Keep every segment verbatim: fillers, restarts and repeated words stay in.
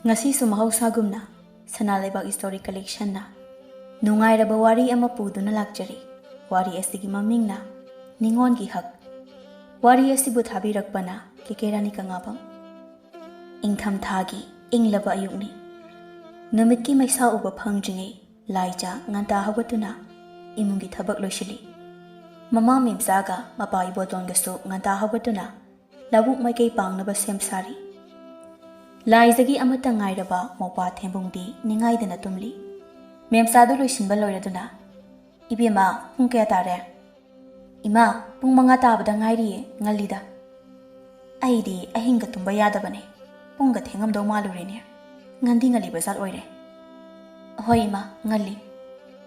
ꯉꯁꯤꯁꯨ ꯃꯍꯧꯁꯥꯒꯨꯝꯅ ꯁꯅꯥ ꯂꯩꯕꯥꯛ ꯏꯁꯇꯣꯔꯤ ꯀꯂꯦꯛꯁꯟꯅ ꯅꯨꯡꯉꯥꯏꯔꯕ ꯋꯥꯔꯤ ꯑꯃ ꯄꯨꯗꯨꯅ ꯂꯥꯛꯆꯔꯤ꯫ ꯋꯥꯔꯤ ꯑꯁꯤꯒꯤ ꯃꯃꯤꯡꯅ ꯅꯤꯉꯣꯜꯒꯤ ꯍꯛ꯫ ꯋꯥꯔꯤ ꯑꯁꯤꯕꯨ ꯊꯥꯕꯤꯔꯛꯄꯅ ꯀꯦ ꯀꯦ ꯔꯥꯅꯤ ꯀꯪꯂꯥꯕꯝ꯫ ꯏꯪꯊꯝꯊꯥꯒꯤ ꯏꯪꯂꯕ ꯑꯌꯨꯛꯅꯤ꯫ ꯅꯨꯃꯤꯠꯀꯤ ꯃꯩꯁꯥ ꯎꯕ ꯐꯪꯗ꯭ꯔꯤꯉꯩ ꯂꯥꯏꯖꯥ ꯉꯟꯇꯥ ꯍꯧꯒꯠꯇꯨꯅ ꯏꯃꯨꯡꯒꯤ ꯊꯕꯛ ꯂꯣꯏꯁꯤꯜꯂꯤ꯫ ꯃꯃꯥ ꯃꯦꯝꯆꯥꯒ ꯃꯄꯥ ꯏꯕꯣꯇꯣꯟꯒꯁꯨ ꯉꯟꯇꯥ ꯍꯧꯒꯠꯇꯨꯅ ꯂꯧꯕꯨꯛ ꯃꯥꯏꯀꯩ ꯄꯥꯡꯅꯕ ꯁꯦꯝ ꯁꯥꯔꯤ꯫ ꯂꯥꯏꯖꯒꯤ ꯑꯃꯠꯇ ꯉꯥꯏꯔꯕ ꯃꯧꯄ꯭ꯋꯥ ꯊꯦꯝꯕꯨꯡꯗꯤ ꯅꯤꯡꯉꯥꯏꯗꯅ ꯇꯨꯝꯂꯤ꯫ ꯃꯦꯝꯆꯥꯗꯨ ꯂꯣꯏꯁꯤꯟꯕ ꯂꯣꯏꯔꯗꯨꯅ, "ꯏꯕꯦꯝꯃ, ꯄꯨꯡ ꯀꯌꯥ ꯇꯥꯔꯦ?" "ꯏꯃꯥ, ꯄꯨꯡ ꯃꯉꯥ ꯇꯥꯕꯗ ꯉꯥꯏꯔꯤꯌꯦ, ꯉꯜꯂꯤꯗ꯫" "ꯑꯩꯗꯤ ꯑꯍꯤꯡꯒ ꯇꯨꯝꯕ ꯌꯥꯗꯕꯅꯦ, ꯄꯨꯡꯒ ꯊꯦꯡꯉꯝꯗꯧ ꯃꯥꯜꯂꯨꯔꯦꯅꯦ꯫ ꯉꯟꯗꯤ ꯉꯜꯂꯤꯕ ꯖꯥꯠ ꯑꯣꯏꯔꯦ꯫" "ꯍꯣꯏ ꯏꯃꯥ, ꯉꯜꯂꯤ꯫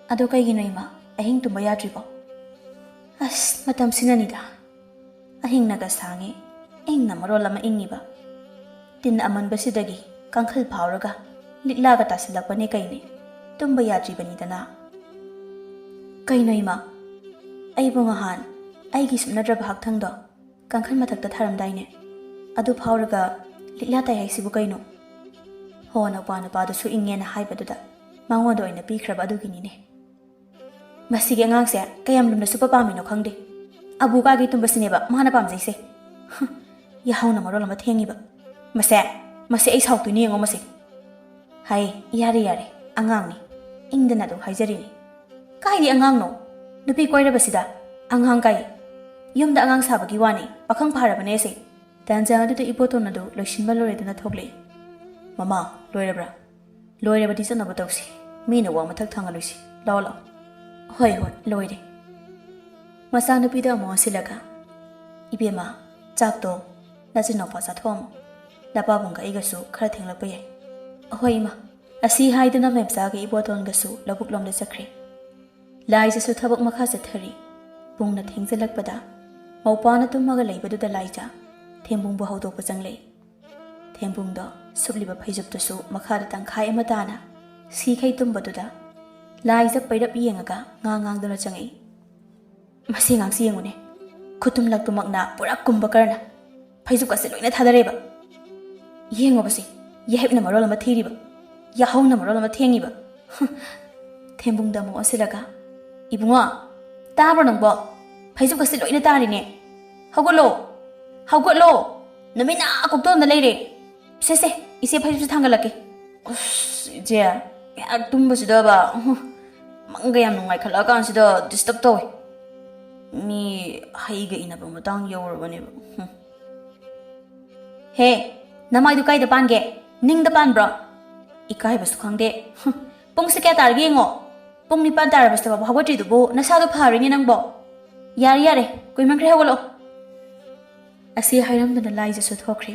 ꯑꯗꯣ ꯀꯩꯒꯤꯅꯣ ꯏꯃꯥ, ꯑꯍꯤꯡ ꯇꯨꯝꯕ ꯌꯥꯗ꯭ꯔꯤꯕꯣ?" "ꯑꯁ, ꯃꯇꯝꯁꯤꯅꯅꯤꯗ꯫ ꯑꯍꯤꯡꯅꯒ ꯁꯥꯡꯉꯤ, ꯏꯪꯅ ꯃꯔꯣꯜ ꯑꯃ ꯏꯪꯉꯤꯕ꯫ ꯇꯤꯟ ꯑꯃꯟꯕꯁꯤꯗꯒꯤ ꯀꯥꯡꯈꯜ ꯐꯥꯎꯔꯒ ꯂꯤꯛꯂꯥꯒ ꯇꯥꯁꯤꯜꯂꯛꯄꯅꯦ ꯀꯩꯅꯦ, ꯇꯨꯝꯕ ꯌꯥꯗ꯭ꯔꯤꯕꯅꯤꯗꯅ꯫" "ꯀꯩꯅꯣ ꯏꯃꯥ, ꯑꯩꯕꯨ ꯉꯍꯥꯟ ꯑꯩꯒꯤ ꯁꯨꯞꯅꯗ꯭ꯔꯕ ꯍꯛꯊꯪꯗꯣ ꯀꯥꯡꯈꯜ ꯃꯊꯛꯇ ꯊꯥꯔꯝꯗꯥꯏꯅꯦ? ꯑꯗꯨ ꯐꯥꯎꯔꯒ ꯂꯤꯛꯂꯥ ꯇꯥꯏ ꯍꯥꯏꯁꯤꯕꯨ ꯀꯩꯅꯣ?" "ꯍꯣ, ꯅꯧꯄꯥ ꯅꯨꯄꯥꯗꯨꯁꯨ ꯏꯪꯉꯦꯅ ꯍꯥꯏꯕꯗꯨꯗ ꯃꯉꯣꯟꯗ ꯑꯣꯏꯅ ꯄꯤꯈ꯭ꯔꯕ ꯑꯗꯨꯒꯤꯅꯤꯅꯦ꯫" "ꯃꯁꯤꯒꯤ ꯑꯉꯥꯡꯁꯦ ꯀꯌꯥꯝ ꯂꯨꯝꯅ ꯁꯨꯞꯄ ꯄꯥꯝꯃꯤꯅꯣ ꯈꯪꯗꯦ꯫ ꯑꯕꯨ ꯀꯥꯒꯤ ꯇꯨꯝꯕꯁꯤꯅꯦꯕ ꯃꯥꯅ ꯄꯥꯝꯖꯩꯁꯦ꯫ ꯍꯨꯝ, ꯌꯥꯍꯧꯅ ꯃꯔꯣꯜ ꯑꯃ ꯊꯦꯡꯉꯤꯕ꯫ ꯃꯁꯦ, ꯃꯁꯦ ꯑꯩ ꯁꯥꯎꯗꯣꯏꯅꯦ ꯌꯦꯡꯉꯣ ꯃꯁꯦ꯫" "ꯍꯥꯏ, ꯌꯥꯔꯦ ꯌꯥꯔꯦ, ꯑꯉꯥꯡꯅꯤ, ꯏꯪꯗꯅ ꯑꯗꯨꯝ ꯍꯥꯏꯖꯔꯤꯅꯤ꯫" "ꯀꯥꯏꯗꯤ ꯑꯉꯥꯡꯅꯣ? ꯅꯨꯄꯤ ꯀꯣꯏꯔꯕꯁꯤꯗ ꯑꯉꯥꯡ ꯀꯥꯏ? ꯌꯨꯝꯗ ꯑꯉꯥꯡ ꯁꯥꯕꯒꯤ ꯋꯥꯅꯤ, ꯄꯥꯈꯪ ꯐꯥꯔꯕꯅꯦ ꯑꯁꯦ꯫" ꯇꯥꯟꯖꯥ ꯑꯗꯨꯗ ꯏꯕꯣꯇꯣꯟ ꯑꯗꯨ ꯂꯣꯏꯁꯤꯟꯕ ꯂꯣꯏꯔꯗꯨꯅ ꯊꯣꯛꯂꯛꯏ꯫ "ꯃꯃꯥ, ꯂꯣꯏꯔꯕ꯭ꯔꯥ?" "ꯂꯣꯏꯔꯕꯗꯤ ꯆꯠꯅꯕ ꯇꯧꯁꯤ, ꯃꯤꯅ ꯋꯥ ꯃꯊꯛ ꯊꯥꯡꯍꯜꯂꯣꯏꯁꯤ꯫ ꯂꯥꯛꯑꯣ, ꯂꯥꯛꯑꯣ꯫" "ꯍꯣꯏ, ꯍꯣꯏ, ꯂꯣꯏꯔꯦ꯫" ꯃꯆꯥꯅꯨꯄꯤꯗ ꯑꯃꯨꯛ ꯑꯣꯟꯁꯤꯜꯂꯒ, "ꯏꯕꯦꯝꯃ, ꯆꯥꯛꯇꯣ ꯅꯆꯤꯟꯅꯥꯎꯄꯥ ꯆꯥꯊꯣꯛꯑꯝꯃꯣ꯫ ꯅꯄꯥꯕꯨꯡꯒ ꯑꯩꯒꯁꯨ ꯈꯔ ꯊꯦꯡꯂꯛꯄ ꯌꯥꯏ꯫" "ꯍꯣꯏ ꯏꯃꯥ꯫" ꯑꯁꯤ ꯍꯥꯏꯗꯨꯅ ꯃꯦꯝꯆꯥꯒ ꯏꯕꯣꯇꯣꯟꯒꯁꯨ ꯂꯧꯕꯨꯛꯂꯣꯝꯗ ꯆꯠꯈ꯭ꯔꯦ꯫ ꯂꯥꯏꯖꯁꯨ ꯊꯕꯛ ꯃꯈꯥ ꯆꯠꯊꯔꯤ꯫ ꯄꯨꯡꯅ ꯊꯦꯡꯖꯤꯜꯂꯛꯄꯗ ꯃꯧꯄꯥꯅ ꯇꯨꯝꯃꯒ ꯂꯩꯕꯗꯨꯗ ꯂꯥꯏꯖ ꯊꯦꯝꯕꯨꯡꯕꯨ ꯍꯧꯗꯣꯛꯄ ꯆꯪꯂꯛꯏ꯫ ꯊꯦꯝꯕꯨꯡꯗꯣ ꯁꯨꯞꯂꯤꯕ ꯐꯩꯖꯨꯞꯇꯨꯁꯨ ꯃꯈꯥꯗ ꯇꯪꯈꯥꯏ ꯑꯃ ꯇꯥꯅ ꯁꯤꯈꯩ ꯇꯨꯝꯕꯗꯨꯗ ꯂꯥꯏꯖ ꯄꯩꯔꯞ ꯌꯦꯡꯉꯒ ꯉꯥꯡ ꯉꯥꯡꯗꯨꯅ ꯆꯪꯉꯛꯏ꯫ "ꯃꯁꯤ ꯑꯉꯥꯡꯁꯤ ꯌꯦꯡꯉꯨꯅꯦ, ꯈꯨꯇꯨꯝ ꯂꯛꯇꯨꯃꯛꯅ ꯄꯨꯔꯥ ꯀꯨꯝꯚꯀꯔꯅ꯫ ꯐꯩꯖꯨꯞꯀꯁꯦ ꯂꯣꯏꯅ ꯊꯥꯗꯔꯦꯕ꯫ ꯌꯦꯡꯉꯣꯕꯁꯦ, ꯌꯥꯍꯤꯞꯅ ꯃꯔꯣꯜ ꯑꯃ ꯊꯤꯔꯤꯕ, ꯌꯥꯍꯧꯅ ꯃꯔꯣꯜ ꯑꯃ ꯊꯦꯡꯉꯤꯕ꯫ ꯍꯨꯝ꯫ ꯊꯦꯝꯕꯨꯡꯗ ꯑꯃꯨꯛ ꯑꯣꯟꯁꯤꯜꯂꯒ, "ꯏꯕꯨꯡꯉꯣ, ꯇꯥꯕ꯭ꯔꯣ ꯅꯪꯕꯣ? ꯐꯩꯖꯨꯞꯀꯁꯦ ꯂꯣꯏꯅ ꯇꯥꯔꯤꯅꯦ꯫ ꯍꯧꯒꯠꯂꯣ, ꯍꯧꯒꯠꯂꯣ꯫ ꯅꯨꯃꯤꯠ ꯅꯥ ꯀꯣꯛꯇꯣꯟꯗ ꯂꯩꯔꯦ꯫ ꯁꯦ, ꯁꯦ, ꯏꯆꯦ ꯐꯩꯖꯨꯞꯁꯦ ꯊꯥꯡꯒꯠꯂꯛꯀꯦ꯫" ꯑꯁ, ꯏꯆꯦ, ꯉꯥꯏꯍꯥꯛ ꯇꯨꯝꯕꯁꯤꯗꯕ, ꯎꯝ, ꯃꯪꯒ ꯌꯥꯝ ꯅꯨꯡꯉꯥꯏꯈꯠꯂꯛꯑꯀꯥꯟꯁꯤꯗ disturb ꯇꯧꯋꯦ꯫ ꯃꯤ ꯍꯩꯒ ꯏꯟꯅꯕ ꯃꯇꯥꯡ ꯌꯧꯔꯕꯅꯦꯕ꯫ ꯎꯝ꯫ "ꯍꯦ, ꯅꯃꯥꯏꯗꯨ ꯀꯥꯏꯗ ꯄꯥꯟꯒꯦ? ꯅꯤꯡꯗ ꯄꯥꯟꯕ꯭ꯔꯣ? ꯏꯀꯥꯏꯕꯁꯨ ꯈꯪꯗꯦ꯫ ꯍꯨꯝ, ꯄꯨꯡꯁꯦ ꯀꯌꯥ ꯇꯥꯔꯒꯦ ꯌꯦꯡꯉꯣ꯫ ꯄꯨꯡ ꯅꯤꯄꯥꯟ ꯇꯥꯔꯕꯁꯤꯗꯐꯥꯎꯕ ꯍꯧꯒꯠꯇ꯭ꯔꯤꯗꯨꯕꯨ ꯅꯁꯥꯗꯣ ꯐꯔꯣꯏꯅꯦ ꯅꯪꯕꯣ꯫ ꯌꯥꯔꯦ, ꯌꯥꯔꯦ, ꯀꯨꯏꯃꯟꯈ꯭ꯔꯦ, ꯍꯧꯒꯠꯂꯛꯑꯣ꯫" ꯑꯁꯤ ꯍꯥꯏꯔꯝꯗꯨꯅ ꯂꯥꯏꯖꯁꯨ ꯊꯣꯛꯈ꯭ꯔꯦ꯫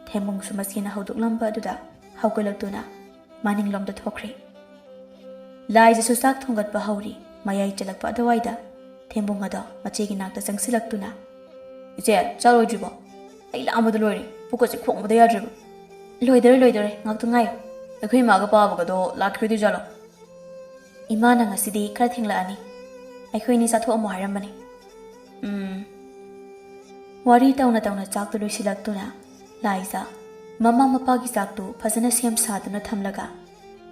ꯊꯦꯝꯕꯨꯡꯁꯨ ꯃꯆꯦꯅ ꯍꯧꯗꯣꯛꯂꯝꯕ ꯑꯗꯨꯗ ꯍꯧꯒꯠꯂꯛꯇꯨꯅ ꯃꯅꯤꯡꯂꯣꯝꯗ ꯊꯣꯛꯈ꯭ꯔꯦ꯫ ꯂꯥꯏꯖꯁꯨ ꯆꯥꯛ ꯊꯣꯡꯒꯠꯄ ꯍꯧꯔꯤ꯫ ꯃꯌꯥꯏ ꯆꯜꯂꯛꯄ ꯑꯗꯨꯋꯥꯏꯗ ꯊꯦꯝꯕꯨꯡ ꯑꯗꯣ ꯃꯆꯦꯒꯤ ꯅꯥꯛꯇ ꯆꯪꯁꯤꯜꯂꯛꯇꯨꯅ, "ꯏꯆꯦ, ꯆꯥꯛ ꯂꯣꯏꯗ꯭ꯔꯤꯕꯣ? ꯑꯩ ꯂꯥꯝꯕꯗ ꯂꯣꯏꯔꯦ꯫ ꯄꯨꯛꯀꯁꯦ ꯈꯣꯡꯕꯗ ꯌꯥꯗ꯭ꯔꯦꯕ꯫" "ꯂꯣꯏꯗꯣꯔꯦ, ꯂꯣꯏꯗꯣꯔꯦ꯫ ꯉꯥꯛꯇ ꯉꯥꯏꯌꯨ꯫ ꯑꯩꯈꯣꯏ ꯏꯃꯥꯒ ꯄꯥꯕꯒꯗꯣ ꯂꯥꯛꯈꯤꯔꯣꯏꯗꯣꯏꯖꯥꯠꯂꯣ?" "ꯏꯃꯥꯅ ꯉꯁꯤꯗꯤ ꯈꯔ ꯊꯦꯡꯂꯛꯑꯅꯤ꯫ ꯑꯩꯈꯣꯏ ꯑꯅꯤ ꯆꯥꯊꯣꯛꯑꯝꯃꯣ ꯍꯥꯏꯔꯝꯕꯅꯤ꯫" "ꯎꯝ꯫" ꯋꯥꯔꯤ ꯇꯧꯅ ꯇꯧꯅ ꯆꯥꯛꯇꯨ ꯂꯣꯏꯁꯤꯜꯂꯛꯇꯨꯅ ꯂꯥꯏꯖ ꯃꯃꯥ ꯃꯄꯥꯒꯤ ꯆꯥꯛꯇꯨ ꯐꯖꯅ ꯁꯦꯝ ꯁꯥꯗꯨꯅ ꯊꯝꯂꯒ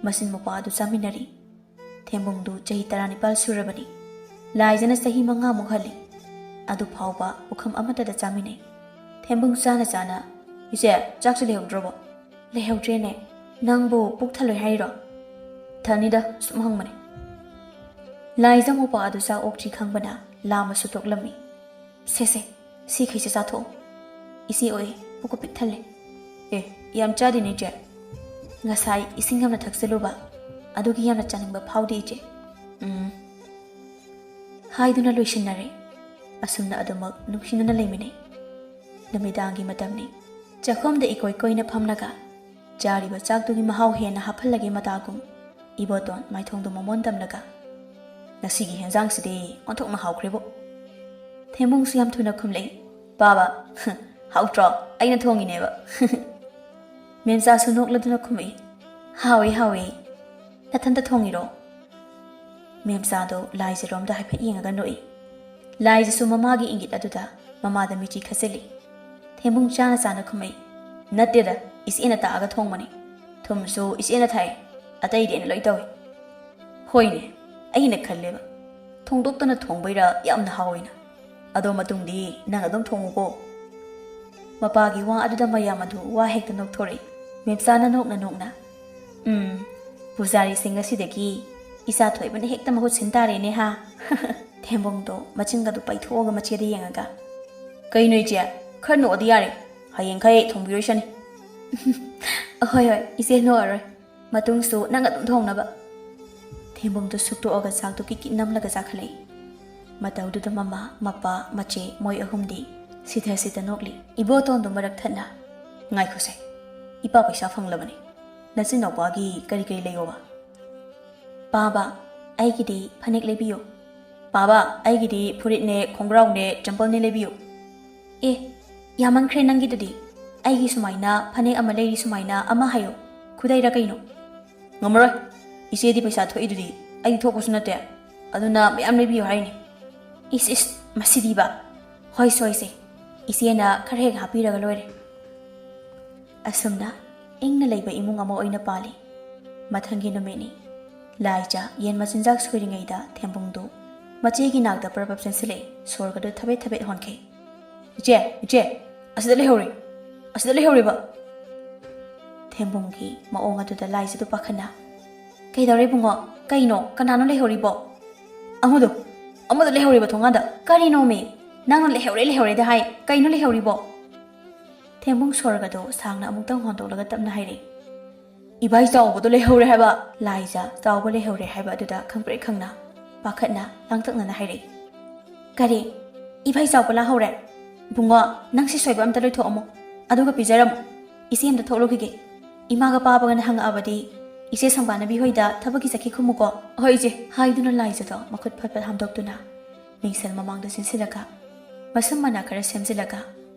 ꯃꯆꯤꯟ ꯃꯧꯄ꯭ꯋꯥ ꯑꯗꯨ ꯆꯥꯃꯤꯟꯅꯔꯤ꯫ ꯊꯦꯝꯕꯨꯡꯗꯨ ꯆꯍꯤ ꯇꯔꯥꯅꯤꯄꯥꯜ ꯁꯨꯔꯕꯅꯤ꯫ ꯂꯥꯏꯖꯅ ꯆꯍꯤ ꯃꯉꯥꯃꯨꯛ ꯍꯜꯂꯤ꯫ ꯑꯗꯨ ꯐꯥꯎꯕ ꯄꯨꯈꯝ ꯑꯃꯠꯇꯗ ꯆꯥꯃꯤꯟꯅꯩ꯫ ꯊꯦꯝꯕꯨꯡ ꯆꯥꯅ ꯆꯥꯅ, "ꯏꯆꯦ, ꯆꯥꯛꯁꯤ ꯂꯩꯍꯧꯗ꯭ꯔꯕꯣ?" "ꯂꯩꯍꯧꯗ꯭ꯔꯦꯅꯦ꯫ ꯅꯪꯕꯨ ꯄꯨꯛ ꯊꯜꯂꯣꯏ ꯍꯥꯏꯔꯤꯔꯣ?" "ꯊꯟꯅꯤꯗ, ꯁꯨꯝ ꯍꯪꯕꯅꯦ꯫" ꯂꯥꯏꯖ ꯃꯧꯄ꯭ꯋꯥ ꯑꯗꯨ ꯆꯥꯛ ꯑꯣꯛꯇ꯭ꯔꯤ ꯈꯪꯕꯅ ꯂꯥꯝꯕꯁꯨ ꯇꯣꯛꯂꯝꯃꯤ꯫ "ꯁꯦ, ꯁꯦ, ꯁꯤꯈꯩꯁꯦ ꯆꯥꯊꯣꯛꯑꯣ꯫ ꯏꯆꯦ ꯑꯣꯏ, ꯄꯨꯛꯀ ꯄꯤꯛ ꯊꯜꯂꯦ꯫" "ꯑꯦ, ꯌꯥꯝ ꯆꯥꯗꯦꯅꯦ ꯏꯆꯦ꯫ ꯉꯁꯥꯏ ꯏꯁꯤꯡ ꯌꯥꯝꯅ ꯊꯛꯆꯜꯂꯨꯕ, ꯑꯗꯨꯒꯤ ꯌꯥꯝꯅ ꯆꯥꯅꯤꯡꯕ ꯐꯥꯎꯗꯦ ꯏꯆꯦ꯫" "ꯎꯝ꯫" ꯍꯥꯏꯗꯨꯅ ꯂꯣꯏꯁꯤꯟꯅꯔꯦ꯫ ꯑꯁꯨꯝꯅ ꯑꯗꯨꯃꯛ ꯅꯨꯡꯁꯤꯅꯅ ꯂꯩꯃꯤꯟꯅꯩ꯫ ꯅꯨꯃꯤꯗꯥꯡꯒꯤ ꯃꯇꯝꯅꯤ꯫ ꯆꯥꯛꯈꯨꯝꯗ ꯏꯀꯣꯏ ꯀꯣꯏꯅ ꯐꯝꯂꯒ ꯆꯥꯔꯤꯕ ꯆꯥꯛꯇꯨꯒꯤ ꯃꯍꯥꯎ ꯍꯦꯟꯅ ꯍꯥꯞꯍꯜꯂꯒꯦ ꯃꯇꯥꯒꯨꯝ ꯏꯕꯣꯇꯣꯟ ꯃꯥꯏꯊꯣꯡꯗꯨ ꯃꯃꯣꯟ ꯇꯝꯂꯒ, "ꯉꯁꯤꯒꯤ ꯍꯦꯟꯖꯥꯡꯁꯤꯗꯤ ꯑꯣꯟꯊꯣꯛꯅ ꯍꯥꯎꯈ꯭ꯔꯦꯕꯣ꯫" ꯊꯦꯝꯕꯨꯡꯁꯨ ꯌꯥꯝ ꯊꯨꯅ ꯈꯨꯝꯂꯛꯏ꯫ "ꯄꯥꯕ, ꯍꯥꯎꯇ꯭ꯔꯣ? ꯑꯩꯅ ꯊꯣꯡꯉꯤꯅꯦꯕ꯫" ꯃꯦꯝꯆꯥꯁꯨ ꯅꯣꯛꯂꯗꯨꯅ ꯈꯨꯝꯃꯛꯏ, "ꯍꯥꯎꯏ, ꯍꯥꯎꯏ꯫ ꯅꯊꯟꯇ ꯊꯣꯡꯉꯤꯔꯣ?" ꯃꯦꯝꯆꯥꯗꯣ ꯂꯥꯏꯖꯔꯣꯝꯗ ꯍꯥꯏꯐꯦꯠ ꯌꯦꯡꯉꯒ ꯅꯣꯛꯏ꯫ ꯂꯥꯏꯖꯁꯨ ꯃꯃꯥꯒꯤ ꯏꯪꯒꯤꯠ ꯑꯗꯨꯗ ꯃꯃꯥꯗ ꯃꯤꯆꯤ ꯈꯠꯆꯤꯜꯂꯤ꯫ ꯊꯦꯝꯕꯨꯡ ꯆꯥꯅ ꯆꯥꯅ ꯈꯨꯝꯃꯛꯏ, "ꯅꯠꯇꯦꯗ, ꯏꯆꯦꯅ ꯇꯥꯛꯑꯒ ꯊꯣꯡꯕꯅꯤ꯫ ꯊꯨꯝꯁꯨ ꯏꯆꯦꯅ ꯊꯥꯛꯑꯦ, ꯑꯇꯩꯗꯤ ꯑꯩꯅ ꯂꯣꯏ ꯇꯧꯏ꯫ ꯍꯣꯏꯅꯦ, ꯑꯩꯅ ꯈꯜꯂꯦꯕ, ꯊꯣꯡꯗꯣꯛꯇꯅ ꯊꯣꯡꯕꯩꯔꯥ ꯌꯥꯝꯅ ꯍꯥꯎꯏꯅ꯫ ꯑꯗꯣ ꯃꯇꯨꯡꯗꯤ ꯅꯪ ꯑꯗꯨꯝ ꯊꯣꯡꯉꯨꯀꯣ꯫ ꯃꯄꯥꯒꯤ ꯋꯥ ꯑꯗꯨꯗ ꯃꯌꯥꯝ ꯑꯗꯨ ꯋꯥ ꯍꯦꯛꯇ ꯅꯣꯛꯊꯣꯔꯛꯏ꯫ ꯃꯦꯝꯆꯥꯅ ꯅꯣꯛꯅ ꯅꯣꯛꯅ, "ꯎꯝ, ꯄꯨꯖꯥꯔꯤꯁꯤꯡ ꯑꯁꯤꯗꯒꯤ ꯏꯆꯥ ꯊꯣꯏꯕꯅ ꯍꯦꯛꯇ ꯃꯍꯨꯠ ꯁꯤꯟ ꯇꯥꯔꯦꯅꯦ ꯍꯥ?" ꯊꯦꯝꯕꯨꯡꯗꯣ ꯃꯆꯤꯟꯒꯗꯨ ꯄꯩꯊꯣꯛꯑꯒ ꯃꯆꯦꯗ ꯌꯦꯡꯉꯒ, "ꯀꯩꯅꯣ ꯏꯆꯦ, ꯈꯔ ꯅꯣꯛꯑꯗꯤ ꯌꯥꯔꯦ, ꯍꯌꯦꯡꯈꯩ ꯊꯣꯡꯕꯤꯔꯣꯏꯁꯅꯤ꯫" "ꯑꯍꯣꯏ ꯍꯣꯏ, ꯏꯆꯦ ꯅꯣꯛꯑꯔꯣꯏ, ꯃꯇꯨꯡꯁꯨ ꯅꯪ ꯑꯗꯨꯝ ꯊꯣꯡꯅꯕ꯫" ꯊꯦꯝꯕꯨꯡꯗꯣ ꯁꯨꯛꯇꯣꯛꯑꯒ ꯆꯥꯛꯇꯣ ꯀꯤꯠ ꯀꯤꯠ ꯅꯝꯂꯒ ꯆꯥꯈꯠꯂꯛꯏ꯫ ꯃꯇꯧꯗꯨꯗ ꯃꯃꯥ, ꯃꯄꯥ, ꯃꯆꯦ ꯃꯣꯏ ꯑꯍꯨꯝꯗꯤ ꯁꯤꯊ ꯁꯤꯊ ꯅꯣꯛꯂꯤ꯫ ꯏꯕꯣꯇꯣꯟꯗꯣ ꯃꯔꯛ ꯊꯠꯅ, "ꯉꯥꯏꯈꯣꯁꯦ, ꯏꯄꯥ ꯄꯩꯁꯥ ꯐꯪꯂꯕꯅꯤ, ꯅꯆꯤꯟꯅꯥꯎꯄꯥꯒꯤ ꯀꯔꯤ ꯀꯔꯤ ꯂꯩꯌꯣꯕ?" "ꯄꯥꯕ, ꯑꯩꯒꯤꯗꯤ ꯐꯅꯦꯛ ꯂꯩꯕꯤꯌꯨ꯫" "ꯄꯥꯕ, ꯑꯩꯒꯤꯗꯤ ꯐꯨꯔꯤꯠꯅꯦ, ꯈꯣꯡꯒ꯭ꯔꯥꯎꯅꯦ, ꯆꯝꯄꯜꯅꯦ ꯂꯩꯕꯤꯌꯨ꯫" "ꯑꯦ, ꯌꯥꯝꯃꯟꯈ꯭ꯔꯦ ꯅꯪꯒꯤꯗꯨꯗꯤ꯫ ꯑꯩꯒꯤ ꯁꯨꯃꯥꯏꯅ ꯐꯅꯦꯛ ꯑꯃ ꯂꯩꯔꯤ ꯁꯨꯃꯥꯏꯅ ꯑꯃ ꯍꯥꯏꯌꯣ꯫ ꯈꯨꯗꯩꯔ ꯀꯩꯅꯣ?" "ꯉꯝꯃꯔꯣꯏ꯫ ꯏꯆꯦꯗꯤ ꯄꯩꯁꯥ ꯊꯣꯛꯏꯗꯨꯗꯤ, ꯑꯩꯗꯤ ꯊꯣꯛꯄꯁꯨ ꯅꯠꯇꯦ꯫ ꯑꯗꯨꯅ ꯃꯌꯥꯝ ꯂꯩꯕꯤꯌꯨ ꯍꯥꯏꯅꯤ꯫" "ꯏꯁ ꯏꯁ, ꯃꯁꯤꯗꯤꯕ꯫ ꯍꯣꯏ ꯁꯣꯏꯁꯦ, ꯏꯆꯦꯅ ꯈꯔ ꯍꯦꯛ ꯍꯥꯞꯄꯤꯔꯒ ꯂꯣꯏꯔꯦ꯫" ꯑꯁꯨꯝꯅ ꯏꯪꯅ ꯂꯩꯕ ꯏꯃꯨꯡ ꯑꯃ ꯑꯣꯏꯅ ꯄꯥꯜꯂꯤ꯫ ꯃꯊꯪꯒꯤ ꯅꯨꯃꯤꯠꯅꯤ꯫ ꯂꯥꯏꯖ ꯌꯦꯟ ꯃꯆꯤꯟꯖꯥꯛ ꯁꯣꯏꯔꯤꯉꯩꯗ ꯊꯦꯝꯕꯨꯡꯗꯨ ꯃꯆꯦꯒꯤ ꯅꯥꯛꯇ ꯄ꯭ꯔꯞ ꯄ꯭ꯔꯞ ꯆꯦꯟꯁꯤꯜꯂꯛꯏ, ꯁꯣꯔꯒꯗꯨ ꯊꯕꯦꯠ ꯊꯕꯦꯠ ꯍꯣꯟꯈꯤ꯫ "ꯏꯆꯦ, ꯏꯆꯦ, ꯑꯁꯤꯗ ꯂꯩꯍꯧꯔꯤ, ꯑꯁꯤꯗ ꯂꯩꯍꯧꯔꯤꯕ!" ꯊꯦꯝꯕꯨꯡꯒꯤ ꯃꯑꯣꯡ ꯑꯗꯨꯗ ꯂꯥꯏꯖꯗꯨ ꯄꯥꯈꯠꯅ, "ꯀꯩꯗꯧꯔꯦ ꯏꯕꯨꯡꯉꯣ? ꯀꯩꯅꯣ? ꯀꯅꯥꯅꯣ ꯂꯩꯍꯧꯔꯤꯕꯣ?" "ꯑꯃꯗꯣ, ꯑꯃꯗꯣ ꯂꯩꯍꯧꯔꯤꯕ ꯊꯣꯡꯒꯥꯟꯗ!" "ꯀꯔꯤꯅꯣꯃꯤ? ꯅꯪꯅ ꯂꯩꯍꯧꯔꯦ, ꯂꯩꯍꯧꯔꯦꯗ ꯍꯥꯏ꯫ ꯀꯩꯅꯣ ꯂꯩꯍꯧꯔꯤꯕꯣ?" ꯊꯦꯝꯕꯨꯡ ꯁꯣꯔꯒꯗꯣ ꯁꯥꯡꯅ ꯑꯃꯨꯛꯇꯪ ꯍꯣꯟꯗꯣꯛꯂꯒ ꯇꯞꯅ ꯍꯥꯏꯔꯛꯏ꯫ "ꯏꯕꯥꯏ ꯆꯥꯎꯕꯗꯣ ꯂꯩꯍꯧꯔꯦ ꯍꯥꯏꯕ!" ꯂꯥꯏꯖ ꯆꯥꯎꯕ ꯂꯩꯍꯧꯔꯦ ꯍꯥꯏꯕ ꯑꯗꯨꯗ ꯈꯪꯄ꯭ꯔꯦꯛ ꯈꯪꯅ, ꯄꯥꯈꯠꯅ, ꯂꯥꯡꯇꯛꯅꯅ ꯍꯥꯏꯔꯛꯏ꯫ "ꯀꯔꯤ? ꯏꯕꯥꯏ ꯆꯥꯎꯕ ꯂꯥꯛꯍꯧꯔꯦ? ꯕꯨꯡꯉꯣ, ꯅꯪ ꯁꯤ ꯁꯣꯏꯕ ꯑꯝꯇ ꯂꯣꯏꯊꯣꯛꯑꯝꯃꯣ, ꯑꯗꯨꯒ ꯄꯤꯖꯔꯝꯃꯣ꯫ ꯏꯆꯦ ꯑꯝꯇ ꯊꯣꯛꯂꯨꯈꯤꯒꯦ꯫ ꯏꯃꯥꯒ ꯄꯥꯕꯒꯅ ꯍꯪꯉꯛꯑꯕꯗꯤ ꯏꯆꯦ ꯁꯪꯕꯥꯅꯕꯤ ꯍꯣꯏꯗ ꯊꯕꯛꯀꯤ ꯆꯠꯈꯤ ꯈꯨꯝꯃꯨꯀꯣ꯫" "ꯍꯣꯏ ꯏꯆꯦ꯫" ꯍꯥꯏꯗꯨꯅ ꯂꯥꯏꯖꯗꯣ ꯃꯈꯨꯠ ꯐꯠ ꯐꯠ ꯍꯥꯝꯗꯣꯛꯇꯨꯅ ꯃꯤꯡꯁꯦꯜ ꯃꯃꯥꯡꯗ ꯆꯦꯟꯁꯤꯜꯂꯒ ꯃꯁꯝ ꯃꯅꯥ ꯈꯔ ꯁꯦꯝꯖꯤꯜꯂꯒ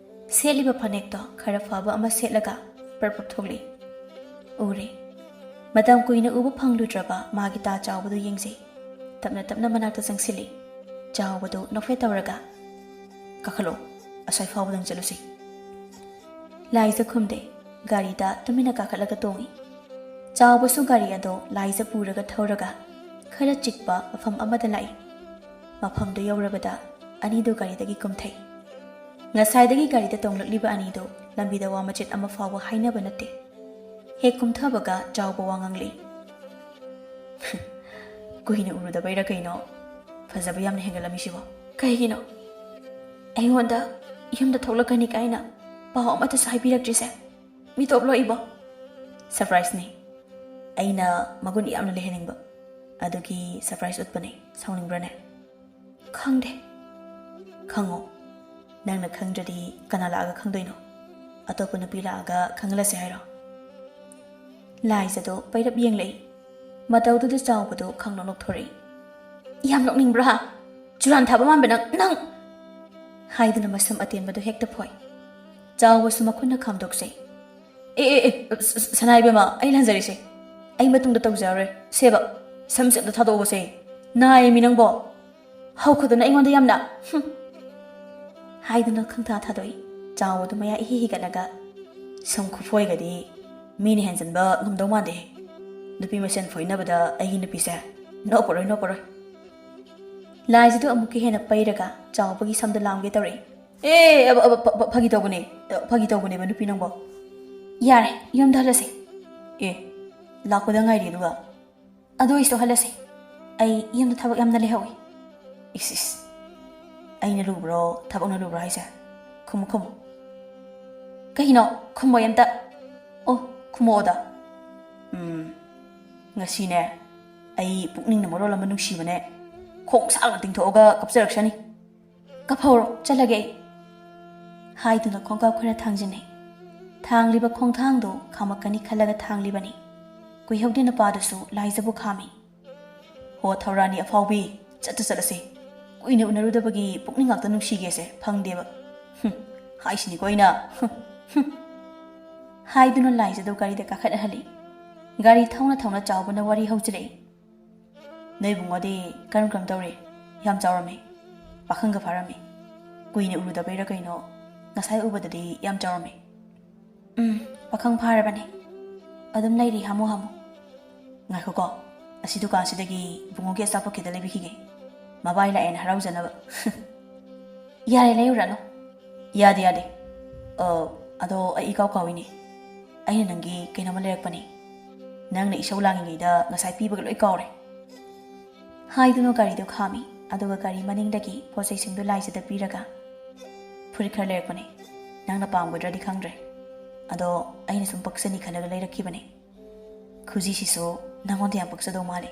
ꯁꯦꯠꯂꯤꯕ ꯐꯅꯦꯛꯇꯣ ꯈꯔ ꯐꯕ ꯑꯃ ꯁꯦꯠꯂꯒ ꯄ꯭ꯔꯞ ꯄ꯭ꯔꯞ ꯊꯣꯛꯂꯛꯏ꯫ ꯎꯔꯦ꯫ ꯃꯇꯝ ꯀꯨꯏꯅ ꯎꯕ ꯐꯪꯂꯨꯗ꯭ꯔꯕ ꯃꯥꯒꯤ ꯇꯥ ꯆꯥꯎꯕꯗꯨ ꯌꯦꯡꯖꯩ꯫ ꯇꯞꯅ ꯇꯞꯅ ꯃꯅꯥꯛꯇ ꯆꯪꯁꯤꯜꯂꯤ꯫ ꯆꯥꯎꯕꯗꯨ ꯅꯣꯛꯐꯦꯠ ꯇꯧꯔꯒ, "ꯀꯥꯈꯠꯂꯣ, ꯑꯁ꯭ꯋꯥꯏ ꯐꯥꯎꯕꯗꯪ ꯆꯠꯂꯨꯁꯤ꯫" ꯂꯥꯏꯖ ꯈꯨꯝꯗꯦ꯫ ꯒꯥꯔꯤꯗ ꯇꯨꯃꯤꯟꯅ ꯀꯥꯈꯠꯂꯒ ꯇꯣꯡꯏ꯫ ꯆꯥꯎꯕꯁꯨ ꯒꯥꯔꯤ ꯑꯗꯣ ꯂꯥꯏꯖ ꯄꯨꯔꯒ ꯊꯧꯔꯒ ꯈꯔ ꯆꯤꯛꯄ ꯃꯐꯝ ꯑꯃꯗ ꯂꯥꯛꯏ꯫ ꯃꯐꯝꯗꯨ ꯌꯧꯔꯕꯗ ꯑꯅꯤꯗꯨ ꯒꯥꯔꯤꯗꯒꯤ ꯀꯨꯝꯊꯩ꯫ ꯉꯁꯥꯏꯗꯒꯤ ꯒꯥꯔꯤꯗ ꯇꯣꯡꯂꯛꯂꯤꯕ ꯑꯅꯤꯗꯨ ꯂꯝꯕꯤꯗ ꯋꯥ ꯃꯆꯦꯠ ꯑꯃ ꯐꯥꯎꯕ ꯍꯥꯏꯅꯕ ꯅꯠꯇꯦ꯫ ꯍꯦꯛ ꯀꯨꯝꯊꯕꯒ ꯆꯥꯎꯕ ꯋꯥ ꯉꯥꯡꯂꯛꯏ꯫ "ꯀꯨꯏꯅ ꯎꯔꯨꯗꯕꯩꯔꯥ ꯀꯩꯅꯣ ꯐꯖꯕ ꯌꯥꯝꯅ ꯍꯦꯟꯒꯠꯂꯝꯃꯤꯁꯤꯕꯣ? ꯀꯩꯒꯤꯅꯣ ꯑꯩꯉꯣꯟꯗ ꯌꯨꯝꯗ ꯊꯣꯛꯂꯛꯀꯅꯤ ꯀꯥꯏꯅ ꯄꯥꯎ ꯑꯃꯠꯇꯁꯨ ꯍꯥꯏꯕꯤꯔꯛꯇ꯭ꯔꯤꯁꯦ? ꯃꯤꯇꯣꯞ ꯂꯣꯛꯏꯕꯣ?" "ꯁꯔꯄ꯭ꯔꯥꯏꯖꯅꯤ꯫ ꯑꯩꯅ ꯃꯒꯨꯟ ꯌꯥꯝꯅ ꯂꯩꯍꯟꯅꯤꯡꯕ, ꯑꯗꯨꯒꯤ ꯁꯔꯄ꯭ꯔꯥꯏꯖ ꯎꯠꯄꯅꯦ꯫ ꯁꯥꯎꯅꯤꯡꯕ꯭ꯔꯅꯦ?" "ꯈꯪꯗꯦ꯫" "ꯈꯪꯉꯣ꯫ ꯅꯪꯅ ꯈꯪꯗ꯭ꯔꯗꯤ ꯀꯅꯥ ꯂꯥꯛꯑꯒ ꯈꯪꯗꯣꯏꯅꯣ? ꯑꯇꯣꯞꯄ ꯅꯨꯄꯤ ꯂꯥꯛꯑꯒ ꯈꯪꯍꯜꯂꯁꯦ ꯍꯥꯏꯔꯣ?" ꯂꯥꯏꯖꯗꯣ ꯄꯩꯔꯞ ꯌꯦꯡꯂꯛꯏ꯫ ꯃꯇꯧꯗꯨꯗ ꯆꯥꯎꯕꯗꯣ ꯈꯪꯅꯣꯛ ꯅꯣꯛꯊꯣꯔꯛꯏ꯫ "ꯌꯥꯝ ꯅꯣꯛꯅꯤꯡꯕ꯭ꯔꯥ? ꯆꯨꯔꯥꯟ ꯊꯥꯕ ꯃꯥꯟꯕ ꯅꯪ, ꯅꯪ!" ꯍꯥꯏꯗꯨꯅ ꯃꯁꯝ ꯑꯇꯦꯟꯕꯗꯨ ꯍꯦꯛꯇ ꯐꯣꯏ꯫ ꯆꯥꯎꯕꯁꯨ ꯃꯈꯨꯠꯅ ꯈꯥꯝꯗꯣꯛꯆꯩ꯫ "ꯑꯦ, ꯑꯦ, ꯑꯦ, ꯁ-, ꯁ-, ꯁꯅꯥ ꯏꯕꯦꯝꯃ, ꯑꯩ ꯂꯥꯟꯖꯔꯦꯁꯦ꯫ ꯑꯩ ꯃꯇꯨꯡꯗ ꯇꯧꯖꯔꯔꯣꯏ꯫ ꯁꯦꯕ, ꯁꯝꯁꯦ ꯑꯝꯇ ꯊꯥꯗꯣꯛꯑꯣꯁꯦ꯫ ꯅꯥꯏꯌꯦꯃꯤ ꯅꯪꯕꯣ꯫ ꯍꯧꯈꯗꯨꯅ ꯑꯩꯉꯣꯟꯗ ꯌꯥꯝꯅ, ꯍꯨꯝ!" ꯍꯥꯏꯗꯨꯅ ꯈꯪꯊꯥ ꯊꯥꯗꯣꯛꯏ꯫ ꯆꯥꯎꯕꯗꯨ ꯃꯌꯥ ꯏꯍꯤ ꯍꯤꯒꯠꯂꯒ, "ꯁꯝ ꯈꯨꯐꯣꯏꯒꯗꯤ ꯃꯤꯅ ꯍꯦꯟꯖꯟꯕ ꯉꯝꯗꯧ ꯃꯥꯟꯗꯦ꯫ ꯅꯨꯄꯤ ꯃꯁꯦꯟ ꯐꯣꯏꯅꯕꯗ ꯑꯩꯒꯤ ꯅꯨꯄꯤꯁꯦ ꯅꯣꯞꯄꯔꯣꯏ, ꯅꯣꯞꯄꯔꯣꯏ꯫" ꯂꯥꯏꯖꯗꯨ ꯑꯃꯨꯛꯀ ꯍꯦꯟꯅ ꯄꯩꯔꯒ ꯆꯥꯎꯕꯒꯤ ꯁꯝꯗ ꯂꯥꯝꯒꯦ ꯇꯧꯔꯛꯏ꯫ "ꯑꯦ, ꯑ, ꯑ, ꯐ-, ꯐ-, ꯐꯥꯒꯤ ꯇꯧꯕꯅꯦ꯫ ꯑ, ꯐꯥꯒꯤ ꯇꯧꯕꯅꯦꯕ, ꯅꯨꯄꯤ ꯅꯪꯕꯣ꯫ ꯌꯥꯔꯦ, ꯌꯨꯝꯗ ꯍꯜꯂꯁꯦ꯫" "ꯑꯦ, ꯂꯥꯛꯄꯗ ꯉꯥꯏꯔꯤ ꯑꯗꯨꯒ?" "ꯑꯗꯨ ꯑꯣꯏꯁꯨ ꯍꯜꯂꯁꯦ꯫ ꯑꯩ ꯌꯨꯝꯗ ꯊꯕꯛ ꯌꯥꯝꯅ ꯂꯩꯍꯧꯋꯤ꯫" "ꯏꯁ, ꯏꯁ꯫ ꯑꯩꯅ ꯂꯨꯕ꯭ꯔꯣ, ꯊꯕꯛꯅ ꯂꯨꯕ꯭ꯔꯣ ꯍꯥꯏꯁꯦ? ꯈꯨꯝꯃꯨ, ꯈꯨꯝꯃꯨ꯫" "ꯀꯩꯅꯣ? ꯈꯨꯝꯃꯣꯏ ꯑꯝꯇ꯫" "ꯑꯣ, ꯈꯨꯝꯃꯛꯑꯣꯗ꯫ ꯎꯝ, ꯉꯁꯤꯅꯦ, ꯑꯩ ꯄꯨꯛꯅꯤꯡꯅ ꯃꯔꯣꯜ ꯑꯃ ꯅꯨꯡꯁꯤꯕꯅꯦ, ꯈꯣꯡ ꯁꯥꯡꯅ ꯇꯤꯡꯊꯣꯛꯑꯒ ꯀꯞꯆꯔꯛꯁꯅꯤ꯫" "ꯀꯞꯍꯧꯔꯣ, ꯆꯠꯂꯒꯦ ꯑꯩ꯫" ꯍꯥꯏꯗꯨꯅ ꯈꯣꯡꯀꯥꯞ ꯈꯔ ꯊꯥꯡꯖꯤꯟꯅꯩ꯫ ꯊꯥꯡꯂꯤꯕ ꯈꯣꯡꯊꯥꯡꯗꯣ ꯈꯥꯝꯃꯛꯀꯅꯤ ꯈꯜꯂꯒ ꯊꯥꯡꯂꯤꯕꯅꯤ꯫ ꯀꯨꯏꯍꯧꯗꯦ ꯅꯨꯄꯥꯗꯨꯁꯨ ꯂꯥꯏꯖꯕꯨ ꯈꯥꯝꯃꯤ꯫ "ꯍꯣ, ꯊꯧꯔꯥꯅꯤ ꯑꯐꯥꯎꯕꯤ, ꯆꯠꯇ ꯆꯠꯂꯁꯤ꯫ ꯀꯨꯏꯅ ꯎꯅꯔꯨꯗꯕꯒꯤ ꯄꯨꯛꯅꯤꯡ ꯉꯥꯛꯇ ꯅꯨꯡꯁꯤꯒꯦꯁꯦ ꯐꯪꯗꯦꯕ꯫ ꯍꯨꯝ, ꯍꯥꯏꯁꯤꯅꯤꯀꯣ ꯑꯩꯅ꯫ ꯍꯨꯝ, ꯍꯨꯝ꯫" ꯍꯥꯏꯗꯨꯅ ꯂꯥꯏꯖꯗꯣ ꯒꯥꯔꯤꯗ ꯀꯥꯈꯠꯍꯜꯂꯤ꯫ ꯒꯥꯔꯤ ꯊꯧꯅ ꯊꯧꯅ ꯆꯥꯎꯕꯅ ꯋꯥꯔꯤ ꯍꯧꯖꯤꯜꯂꯛꯏ꯫ "ꯅꯣꯏ ꯏꯕꯨꯡꯉꯣꯗꯤ ꯀꯔꯝ ꯀꯔꯝ ꯇꯧꯔꯤ? ꯌꯥꯝ ꯆꯥꯎꯔꯝꯃꯤ꯫ ꯄꯥꯈꯪꯒ ꯐꯥꯔꯝꯃꯤ꯫ ꯀꯨꯏꯅ ꯎꯔꯨꯗꯕꯩꯔꯥ ꯀꯩꯅꯣ, ꯉꯁꯥꯏ ꯎꯕꯗꯗꯤ ꯌꯥꯝ ꯆꯥꯎꯔꯝꯃꯤ꯫" ꯎꯝ, ꯄꯥꯈꯪ ꯐꯥꯔꯕꯅꯦ꯫ ꯑꯗꯨꯝ ꯂꯩꯔꯤ, ꯍꯥꯃꯨ ꯍꯥꯃꯨ꯫ ꯉꯥꯏꯈꯣꯀꯣ, ꯑꯁꯤ ꯗꯨꯀꯥꯟꯁꯤꯗꯒꯤ ꯏꯕꯨꯡꯉꯣꯒꯤ ꯑꯆꯥꯄꯣꯠ ꯈꯤꯇ ꯂꯩꯕꯤꯈꯤꯒꯦ꯫ ꯃꯕꯥꯏ ꯂꯥꯛꯑꯦꯅ ꯍꯔꯥꯎꯖꯅꯕ꯫ ꯌꯥꯔꯦ, ꯂꯩꯔꯨꯔꯅꯨ꯫ ꯌꯥꯗꯦ, ꯌꯥꯗꯦ꯫ ꯑ, ꯑꯗꯣ ꯑꯩ ꯏꯀꯥꯎ ꯀꯥꯎꯏꯅꯦ꯫ ꯑꯩꯅ ꯅꯪꯒꯤ ꯀꯩꯅꯣꯝꯃ ꯂꯩꯔꯛꯄꯅꯦ꯫ ꯅꯪꯅ ꯏꯁꯧ ꯂꯥꯡꯉꯤꯉꯩꯗ ꯉꯁꯥꯏ ꯄꯤꯕꯒ ꯂꯣꯏ ꯀꯥꯎꯔꯦ꯫ ꯍꯥꯏꯗꯨꯅ ꯒꯥꯔꯤꯗꯨ ꯈꯥꯝꯃꯤ, ꯑꯗꯨꯒ ꯒꯥꯔꯤ ꯃꯅꯤꯡꯗꯒꯤ ꯄꯣꯠ ꯆꯩꯁꯤꯡꯗꯨ ꯂꯥꯏꯖꯗ ꯄꯤꯔꯒ, "ꯐꯨꯔꯤꯠ ꯈꯔ ꯂꯩꯔꯛꯄꯅꯦ, ꯅꯪꯅ ꯄꯥꯝꯒꯗ꯭ꯔꯗꯤ ꯈꯪꯗ꯭ꯔꯦ, ꯑꯗꯣ ꯑꯩꯅ ꯁꯨꯝ ꯄꯛꯆꯅꯤ ꯈꯜꯂꯒ ꯂꯩꯔꯛꯈꯤꯕꯅꯦ꯫ ꯈꯨꯖꯤꯁꯤꯁꯨ ꯅꯪꯉꯣꯟꯗ ꯌꯥꯝ ꯄꯛꯆꯗꯧ ꯃꯥꯜꯂꯦ꯫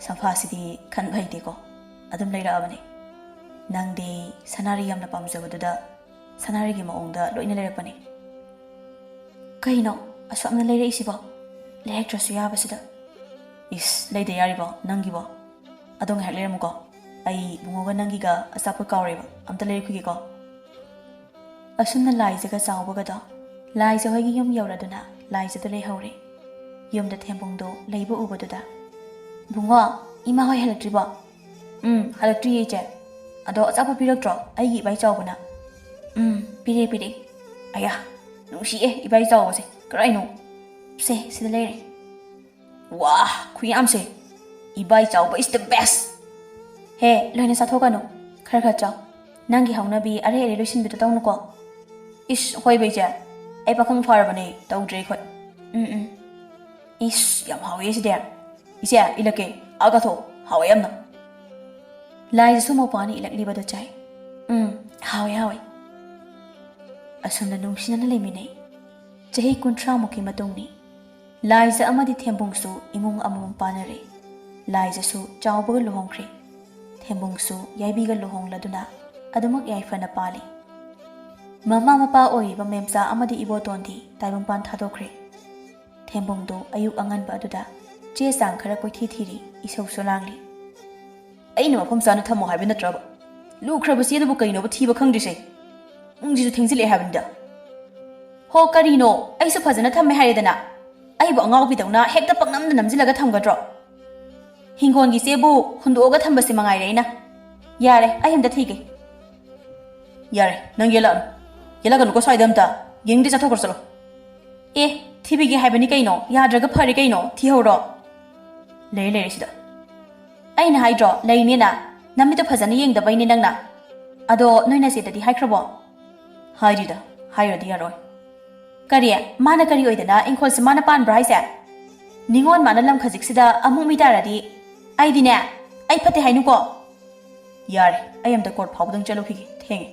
ꯁꯝꯐꯥꯁꯤꯗꯤ ꯈꯟꯕ ꯍꯩꯇꯦꯀꯣ, ꯑꯗꯨꯝ ꯂꯩꯔꯛꯑꯕꯅꯦ꯫ ꯅꯪꯗꯤ ꯁꯅꯥꯔꯩ ꯌꯥꯝꯅ ꯄꯥꯝꯖꯕꯗꯨꯗ ꯁꯅꯥꯔꯩꯒꯤ ꯃꯑꯣꯡꯗ ꯂꯣꯏꯅ ꯂꯩꯔꯛꯄꯅꯦ꯫" "ꯀꯩꯅꯣ ꯑꯁꯨꯛꯅ ꯂꯩꯔꯛꯏꯁꯤꯕꯣ? ꯂꯩꯔꯛꯇ꯭ꯔꯁꯨ ꯌꯥꯕꯁꯤꯗ꯫" "ꯏꯁ, ꯂꯩꯗ ꯌꯥꯔꯤꯕꯣ ꯅꯪꯒꯤꯕꯣ? ꯑꯗꯣ ꯉꯥꯏꯍꯥꯛ ꯂꯩꯔꯝꯃꯨꯀꯣ, ꯑꯩ ꯏꯕꯨꯡꯉꯣꯒ ꯅꯪꯒꯤꯒ ꯑꯆꯥꯄꯣꯠ ꯀꯥꯎꯔꯦꯕ, ꯑꯝꯇ ꯂꯩꯔꯛꯈꯤꯒꯦꯀꯣ꯫" ꯑꯁꯨꯝꯅ ꯂꯥꯏꯖꯒ ꯆꯥꯎꯕꯒꯗꯣ ꯂꯥꯏꯖ ꯍꯣꯏꯒꯤ ꯌꯨꯝ ꯌꯧꯔꯗꯨꯅ ꯂꯥꯏꯖꯗ ꯂꯩꯍꯧꯔꯦ꯫ ꯌꯨꯝꯗ ꯊꯦꯝꯕꯨꯡꯗꯣ ꯂꯩꯕ ꯎꯕꯗꯨꯗ, "ꯕꯨꯡꯉꯣ, ꯏꯃꯥ ꯍꯣꯏ ꯍꯜꯂꯛꯇ꯭ꯔꯤꯕꯣ?" "ꯎꯝ, ꯍꯜꯂꯛꯇ꯭ꯔꯤꯌꯦ ꯏꯆꯦ꯫ ꯑꯗꯣ ꯑꯆꯥꯄꯣꯠ ꯄꯤꯔꯛꯇ꯭ꯔꯣ ꯑꯩꯒꯤ ꯏꯕꯥꯏ ꯆꯥꯎꯕꯅ?" "ꯎꯝ, ꯄꯤꯔꯛꯑꯦ, ꯄꯤꯔꯛꯑꯦ꯫ ꯑꯌꯥ, ꯅꯨꯡꯁꯤꯌꯦ ꯏꯕꯥꯏ ꯆꯥꯎꯕꯁꯦ꯫ ꯀꯔꯥꯏꯅꯣ? ꯁꯦ, ꯁꯤꯗ ꯂꯩꯔꯦ꯫ ꯋꯥ, ꯈꯨꯌꯥꯝꯁꯦ꯫ ꯏꯕꯥꯏ ꯆꯥꯎꯕ is the best꯫ ꯍꯦ, ꯂꯣꯏꯅ ꯆꯥꯊꯣꯛꯀꯅꯨ꯫ ꯈꯔ ꯈꯔ ꯆꯥꯎ꯫ ꯅꯪꯒꯤ ꯍꯧꯅꯕꯤ ꯑꯔꯩ ꯑꯔꯩ ꯂꯣꯏꯁꯤꯟꯕꯤꯗꯣ ꯇꯧꯅꯨꯀꯣ꯫" "ꯏꯁ, ꯍꯣꯏꯕ ꯏꯆꯦ꯫ ꯑꯩ ꯄꯥꯈꯪ ꯐꯥꯔꯕꯅꯦ, ꯇꯧꯗ꯭ꯔꯦ ꯑꯩꯈꯣꯏ꯫" "ꯎꯝ, ꯎꯝ꯫ ꯏꯁ, ꯌꯥꯝ ꯍꯥꯎꯋꯦ ꯁꯤꯗꯤ꯫ ꯏꯆꯦ, ꯏꯜꯂꯛꯀꯦ꯫ ꯑꯥ ꯀꯥꯊꯣꯛ, ꯍꯥꯎꯋꯦ ꯌꯥꯝꯅ꯫" ꯂꯥꯏꯖꯁꯨ ꯃꯧꯄ꯭ꯋꯥꯅ ꯏꯜꯂꯛꯂꯤꯕꯗꯣ ꯆꯥꯏ꯫ "ꯎꯝ, ꯍꯥꯎꯋꯦ, ꯍꯥꯎꯋꯦ꯫" ꯑꯁꯨꯝꯅ ꯅꯨꯡꯁꯤꯅꯅ ꯂꯩꯃꯤꯟꯅꯩ꯫ ꯆꯍꯤ ꯀꯨꯟꯊ꯭ꯔꯥꯃꯨꯛꯀꯤ ꯃꯇꯨꯡꯅꯤ꯫ ꯂꯥꯏꯖ ꯑꯃꯗꯤ ꯊꯦꯝꯕꯨꯡꯁꯨ ꯏꯃꯨꯡ ꯑꯃꯃꯝ ꯄꯥꯟꯅꯔꯦ꯫ ꯂꯥꯏꯖꯁꯨ ꯆꯥꯎꯕꯒ ꯂꯨꯍꯣꯡꯈ꯭ꯔꯦ꯫ ꯊꯦꯝꯕꯨꯡꯁꯨ ꯌꯥꯏꯕꯤꯒ ꯂꯨꯍꯣꯡꯂꯗꯨꯅ ꯑꯗꯨꯃꯛ ꯌꯥꯏꯐꯅ ꯄꯥꯜꯂꯤ꯫ ꯃꯃꯥ ꯃꯄꯥ ꯑꯣꯏꯔꯤꯕ ꯃꯦꯝꯆꯥ ꯑꯃꯗꯤ ꯏꯕꯣꯇꯣꯟꯗꯤ ꯇꯥꯏꯕꯪꯄꯥꯟ ꯊꯥꯗꯣꯛꯈ꯭ꯔꯦ꯫ ꯊꯦꯝꯕꯨꯡꯗꯨ ꯑꯌꯨꯛ ꯑꯉꯟꯕ ꯑꯗꯨꯗ ꯆꯦ ꯆꯥꯡ ꯈꯔ ꯀꯣꯏꯊꯤ ꯊꯤꯔꯤ, ꯏꯁꯧꯁꯨ ꯂꯥꯡꯂꯤ꯫ "ꯑꯩꯅ ꯃꯐꯝ ꯆꯥꯅ ꯊꯝꯃꯣ ꯍꯥꯏꯕ ꯅꯠꯇ꯭ꯔꯕ? ꯂꯨꯈ꯭ꯔꯕ ꯆꯦꯗꯨꯕꯨ ꯀꯩꯅꯣꯕ ꯊꯤꯕ ꯈꯪꯗ꯭ꯔꯤꯁꯦ? ꯄꯨꯡꯁꯤꯁꯨ ꯊꯦꯡꯖꯤꯜꯂꯛꯑꯦ ꯍꯥꯏꯕꯅꯤꯗ꯫" "ꯍꯣ, ꯀꯔꯤꯅꯣ? ꯑꯩꯁꯨ ꯐꯖꯅ ꯊꯝꯃꯦ ꯍꯥꯏꯔꯦꯗꯅ꯫ ꯑꯩꯕꯨ ꯑꯉꯥꯎꯕꯤꯗꯧꯅ ꯍꯦꯛꯇ ꯄꯪꯅꯝꯗ ꯅꯝꯖꯤꯜꯂꯒ ꯊꯝꯒꯗ꯭ꯔꯣ? ꯍꯤꯡꯒꯣꯜꯒꯤ ꯆꯦꯕꯨ ꯍꯨꯟꯗꯣꯛꯑꯒ ꯊꯝꯕꯁꯤ ꯃꯉꯥꯏꯔꯦ ꯑꯩꯅ꯫ ꯌꯥꯔꯦ, ꯑꯩ ꯑꯝꯇ ꯊꯤꯒꯦ꯫" "ꯌꯥꯔꯦ, ꯅꯪ ꯌꯦꯜꯂꯛꯑꯅꯨ꯫ ꯌꯦꯜꯂꯛꯀꯅꯨꯀꯣ ꯁ꯭ꯋꯥꯏꯗ ꯑꯝꯇ꯫ ꯌꯦꯡꯅꯤꯡꯗꯦ, ꯆꯠꯊꯣꯛꯈ꯭ꯔꯣ ꯆꯠꯂꯣ꯫" ꯑꯦ, ꯊꯤꯕꯤꯒꯦ ꯍꯥꯏꯕꯅꯤ ꯀꯩꯅꯣ, ꯌꯥꯗ꯭ꯔꯒ ꯐꯔꯦ ꯀꯩꯅꯣ, ꯊꯤꯍꯧꯔꯣ꯫ ꯂꯩꯔꯦ, ꯂꯩꯔꯦ ꯁꯤꯗ꯫ ꯑꯩꯅ ꯍꯥꯏꯗ꯭ꯔꯣ, ꯂꯩꯅꯦꯅ? ꯅꯃꯤꯠꯇꯣ ꯐꯖꯅ ꯌꯦꯡꯗꯕꯩꯅꯦ ꯅꯪꯅ꯫ ꯑꯗꯣ ꯅꯣꯏ ꯅꯆꯦꯗꯗꯤ ꯍꯥꯏꯈ꯭ꯔꯕꯣ? ꯍꯥꯏꯔꯤꯗ, ꯍꯥꯏꯔꯗꯤ ꯌꯥꯔꯣꯏ꯫ ꯀꯔꯤ? ꯃꯥꯅ ꯀꯔꯤ ꯑꯣꯏꯗꯅ ꯏꯪꯈꯣꯜꯁꯦ ꯃꯥꯅ ꯄꯥꯟꯕ꯭ꯔꯣ ꯍꯥꯏꯁꯦ? ꯅꯤꯉꯣꯜ ꯃꯥꯅ ꯂꯝ ꯈꯖꯤꯛꯁꯤꯗ ꯑꯃꯨꯛ ꯃꯤ ꯇꯥꯔꯗꯤ? ꯑꯩꯗꯤꯅꯦ, ꯑꯩ ꯐꯠꯇꯦ ꯍꯥꯏꯅꯨꯀꯣ꯫ ꯌꯥꯔꯦ, ꯑꯩ ꯑꯝꯇ ꯀꯣꯔꯠ ꯐꯥꯎꯕꯗꯪ ꯆꯠꯂꯨꯈꯤꯒꯦ, ꯊꯦꯡꯉꯦ꯫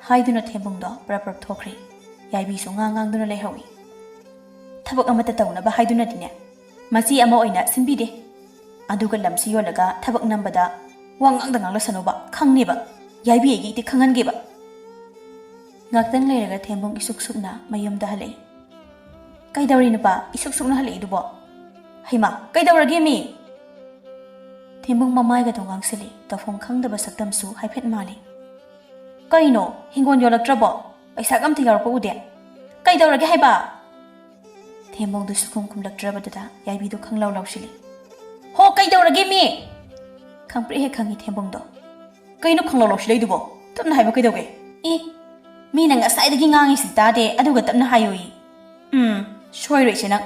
ꯍꯥꯏꯗꯨꯅ ꯊꯦꯝꯕꯨꯡꯗꯣ ꯄ꯭ꯔꯞ ꯄ꯭ꯔꯞ ꯊꯣꯛꯈ꯭ꯔꯦ꯫ ꯌꯥꯏꯕꯤꯁꯨ ꯉꯥꯡ ꯉꯥꯡꯗꯨꯅ ꯂꯩꯍꯧꯏ꯫ ꯊꯕꯛ ꯑꯃꯠꯇ ꯇꯧꯅꯕ ꯍꯥꯏꯗꯨꯅꯗꯤꯅꯦ, ꯃꯆꯦ ꯑꯃ ꯑꯣꯏꯅ ꯁꯤꯟꯕꯤꯗꯦ꯫ ꯑꯗꯨꯒ ꯂꯝꯁꯤ ꯌꯣꯜꯂꯒ ꯊꯕꯛ ꯅꯝꯕꯗ ꯋꯥ ꯉꯥꯡꯗ ꯉꯥꯡꯂꯁꯅꯨꯕ, ꯈꯪꯅꯦꯕ꯫ ꯌꯥꯏꯕꯤ ꯑꯩꯒꯤ ꯏꯇꯤꯛ ꯈꯪꯍꯟꯒꯦꯕ꯫ ꯉꯥꯛꯇꯪ ꯂꯩꯔꯒ ꯊꯦꯝꯕꯨꯡ ꯏꯁꯨꯛ ꯁꯨꯛꯅ ꯃꯌꯨꯝꯗ ꯍꯜꯂꯛꯏ꯫ "ꯀꯩꯗꯧꯔꯤ ꯅꯨꯄꯥ, ꯏꯁꯨꯛ ꯁꯨꯛꯅ ꯍꯜꯂꯛꯏꯗꯨꯕꯣ? ꯍꯩꯃꯥ, ꯀꯩꯗꯧꯔꯒꯦ ꯃꯤ?" ꯊꯦꯝꯕꯨꯡ ꯃꯃꯥꯏꯒꯗꯣ ꯉꯥꯡꯁꯤꯜꯂꯤ, ꯇꯧꯐꯝ ꯈꯪꯗꯕ ꯁꯛꯇꯝꯁꯨ ꯍꯥꯏꯐꯦꯠ ꯃꯥꯜꯂꯤ꯫ "ꯀꯩꯅꯣ, ꯍꯤꯡꯒꯣꯜ ꯌꯣꯜꯂꯛꯇ꯭ꯔꯕꯣ? ꯄꯩꯁꯥꯒ ꯑꯝꯇ ꯌꯥꯎꯔꯛꯄ ꯎꯗꯦ꯫ ꯀꯩꯗꯧꯔꯒꯦ ꯍꯥꯏꯕ?" ꯊꯦꯝꯕꯣꯡꯗꯨ ꯁꯨꯈꯨꯝ ꯈꯨꯝꯂꯛꯇ꯭ꯔꯕꯗꯨꯗ ꯌꯥꯏꯕꯤꯗꯨ ꯈꯪꯂꯥꯎ ꯂꯥꯎꯁꯤꯜꯂꯤ꯫ "ꯍꯣ, ꯀꯩꯗꯧꯔꯒꯦ ꯃꯤ?" ꯈꯪꯄ꯭ꯔꯦꯛ ꯍꯦꯛ ꯈꯪꯉꯤ ꯊꯦꯝꯕꯣꯡꯗꯣ꯫ "ꯀꯩꯅꯣ ꯈꯪꯂꯥꯎ ꯂꯥꯎꯁꯤꯜꯂꯛꯏꯗꯨꯕꯣ? ꯇꯞꯅ ꯍꯥꯏꯕ ꯀꯩꯗꯧꯒꯦ?" "ꯑꯦ, ꯃꯤꯅ ꯉꯁꯥꯏꯗꯒꯤ ꯉꯥꯡꯉꯤꯁꯤ ꯇꯥꯗꯦ, ꯑꯗꯨꯒ ꯇꯞꯅ ꯍꯥꯏꯌꯣꯌꯦ꯫ ꯎꯝ, ꯁꯣꯏꯔꯣꯏꯁꯦ ꯅꯪ꯫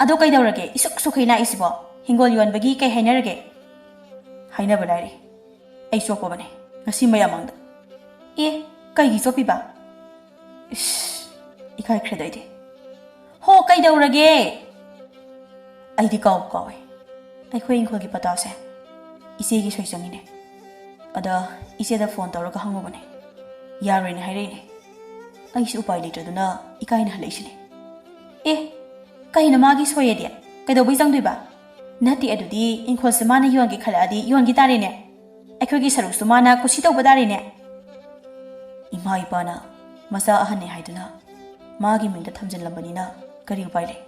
ꯑꯗꯣ ꯀꯩꯗꯧꯔꯒꯦ? ꯏꯁꯨꯛ ꯁꯨꯛꯈꯩ ꯂꯥꯛꯏꯁꯤꯕꯣ? ꯍꯤꯡꯒꯣꯜ ꯌꯣꯟꯕꯒꯤ ꯀꯩ ꯍꯥꯏꯅꯔꯒꯦ?" "ꯍꯥꯏꯅꯕ ꯂꯥꯏꯔꯤ꯫ ꯑꯩ ꯆꯣꯞꯄꯕꯅꯦ ꯉꯁꯤ ꯃꯌꯥꯝ ꯃꯥꯡꯗ꯫" "ꯑꯦ, ꯀꯩꯒꯤ ꯆꯣꯞꯄꯤꯕ?" "ꯏꯁ, ꯏꯀꯥꯏꯈ꯭ꯔꯦꯗ ꯑꯩꯗꯤ꯫" "ꯍꯣ, ꯀꯩꯗꯧꯔꯒꯦ?" "ꯑꯩꯗꯤ ꯀꯥꯎꯕꯨ ꯀꯥꯎꯋꯦ꯫ ꯑꯩꯈꯣꯏ ꯏꯪꯈꯣꯜꯒꯤ ꯄꯇꯥꯁꯦ ꯏꯆꯦꯒꯤ ꯁꯣꯏ ꯆꯪꯉꯤꯅꯦ꯫ ꯑꯗ ꯏꯆꯦꯗ ꯐꯣꯟ ꯇꯧꯔꯒ ꯍꯪꯉꯨꯕꯅꯦ꯫ ꯌꯥꯔꯣꯏꯅ ꯍꯥꯏꯔꯛꯏꯅꯦ꯫ ꯑꯩꯁꯨ ꯎꯄꯥꯏ ꯂꯩꯇ꯭ꯔꯗꯨꯅ ꯏꯀꯥꯏꯅ ꯍꯜꯂꯛꯏꯁꯤꯅꯦ꯫" "ꯑꯦ, ꯀꯩꯅꯣ ꯃꯥꯒꯤ ꯁꯣꯏꯌꯦꯗꯤ? ꯀꯩꯗꯧꯕꯩ ꯆꯪꯗꯣꯏꯕ?" "ꯅꯠꯇꯦ, ꯑꯗꯨꯗꯤ ꯏꯪꯈꯣꯜꯁꯦ ꯃꯥꯅ ꯌꯣꯟꯒꯦ ꯈꯜꯂꯛꯑꯗꯤ ꯌꯣꯟꯈꯤ ꯇꯥꯔꯦꯅꯦ꯫ ꯑꯩꯈꯣꯏꯒꯤ ꯁꯔꯨꯛꯁꯨ ꯃꯥꯅ ꯀꯨꯁꯤ ꯇꯧꯕ ꯇꯥꯔꯦꯅꯦ꯫" "ꯏꯃꯥ ꯏꯄꯥꯅ ꯃꯆꯥ ꯑꯍꯟꯅꯦ ꯍꯥꯏꯗꯨꯅ ꯃꯥꯒꯤ ꯃꯤꯡꯗ ꯊꯝꯖꯤꯜꯂꯝꯕꯅꯤꯅ ꯀꯔꯤ ꯎꯄꯥꯏ ꯂꯩ?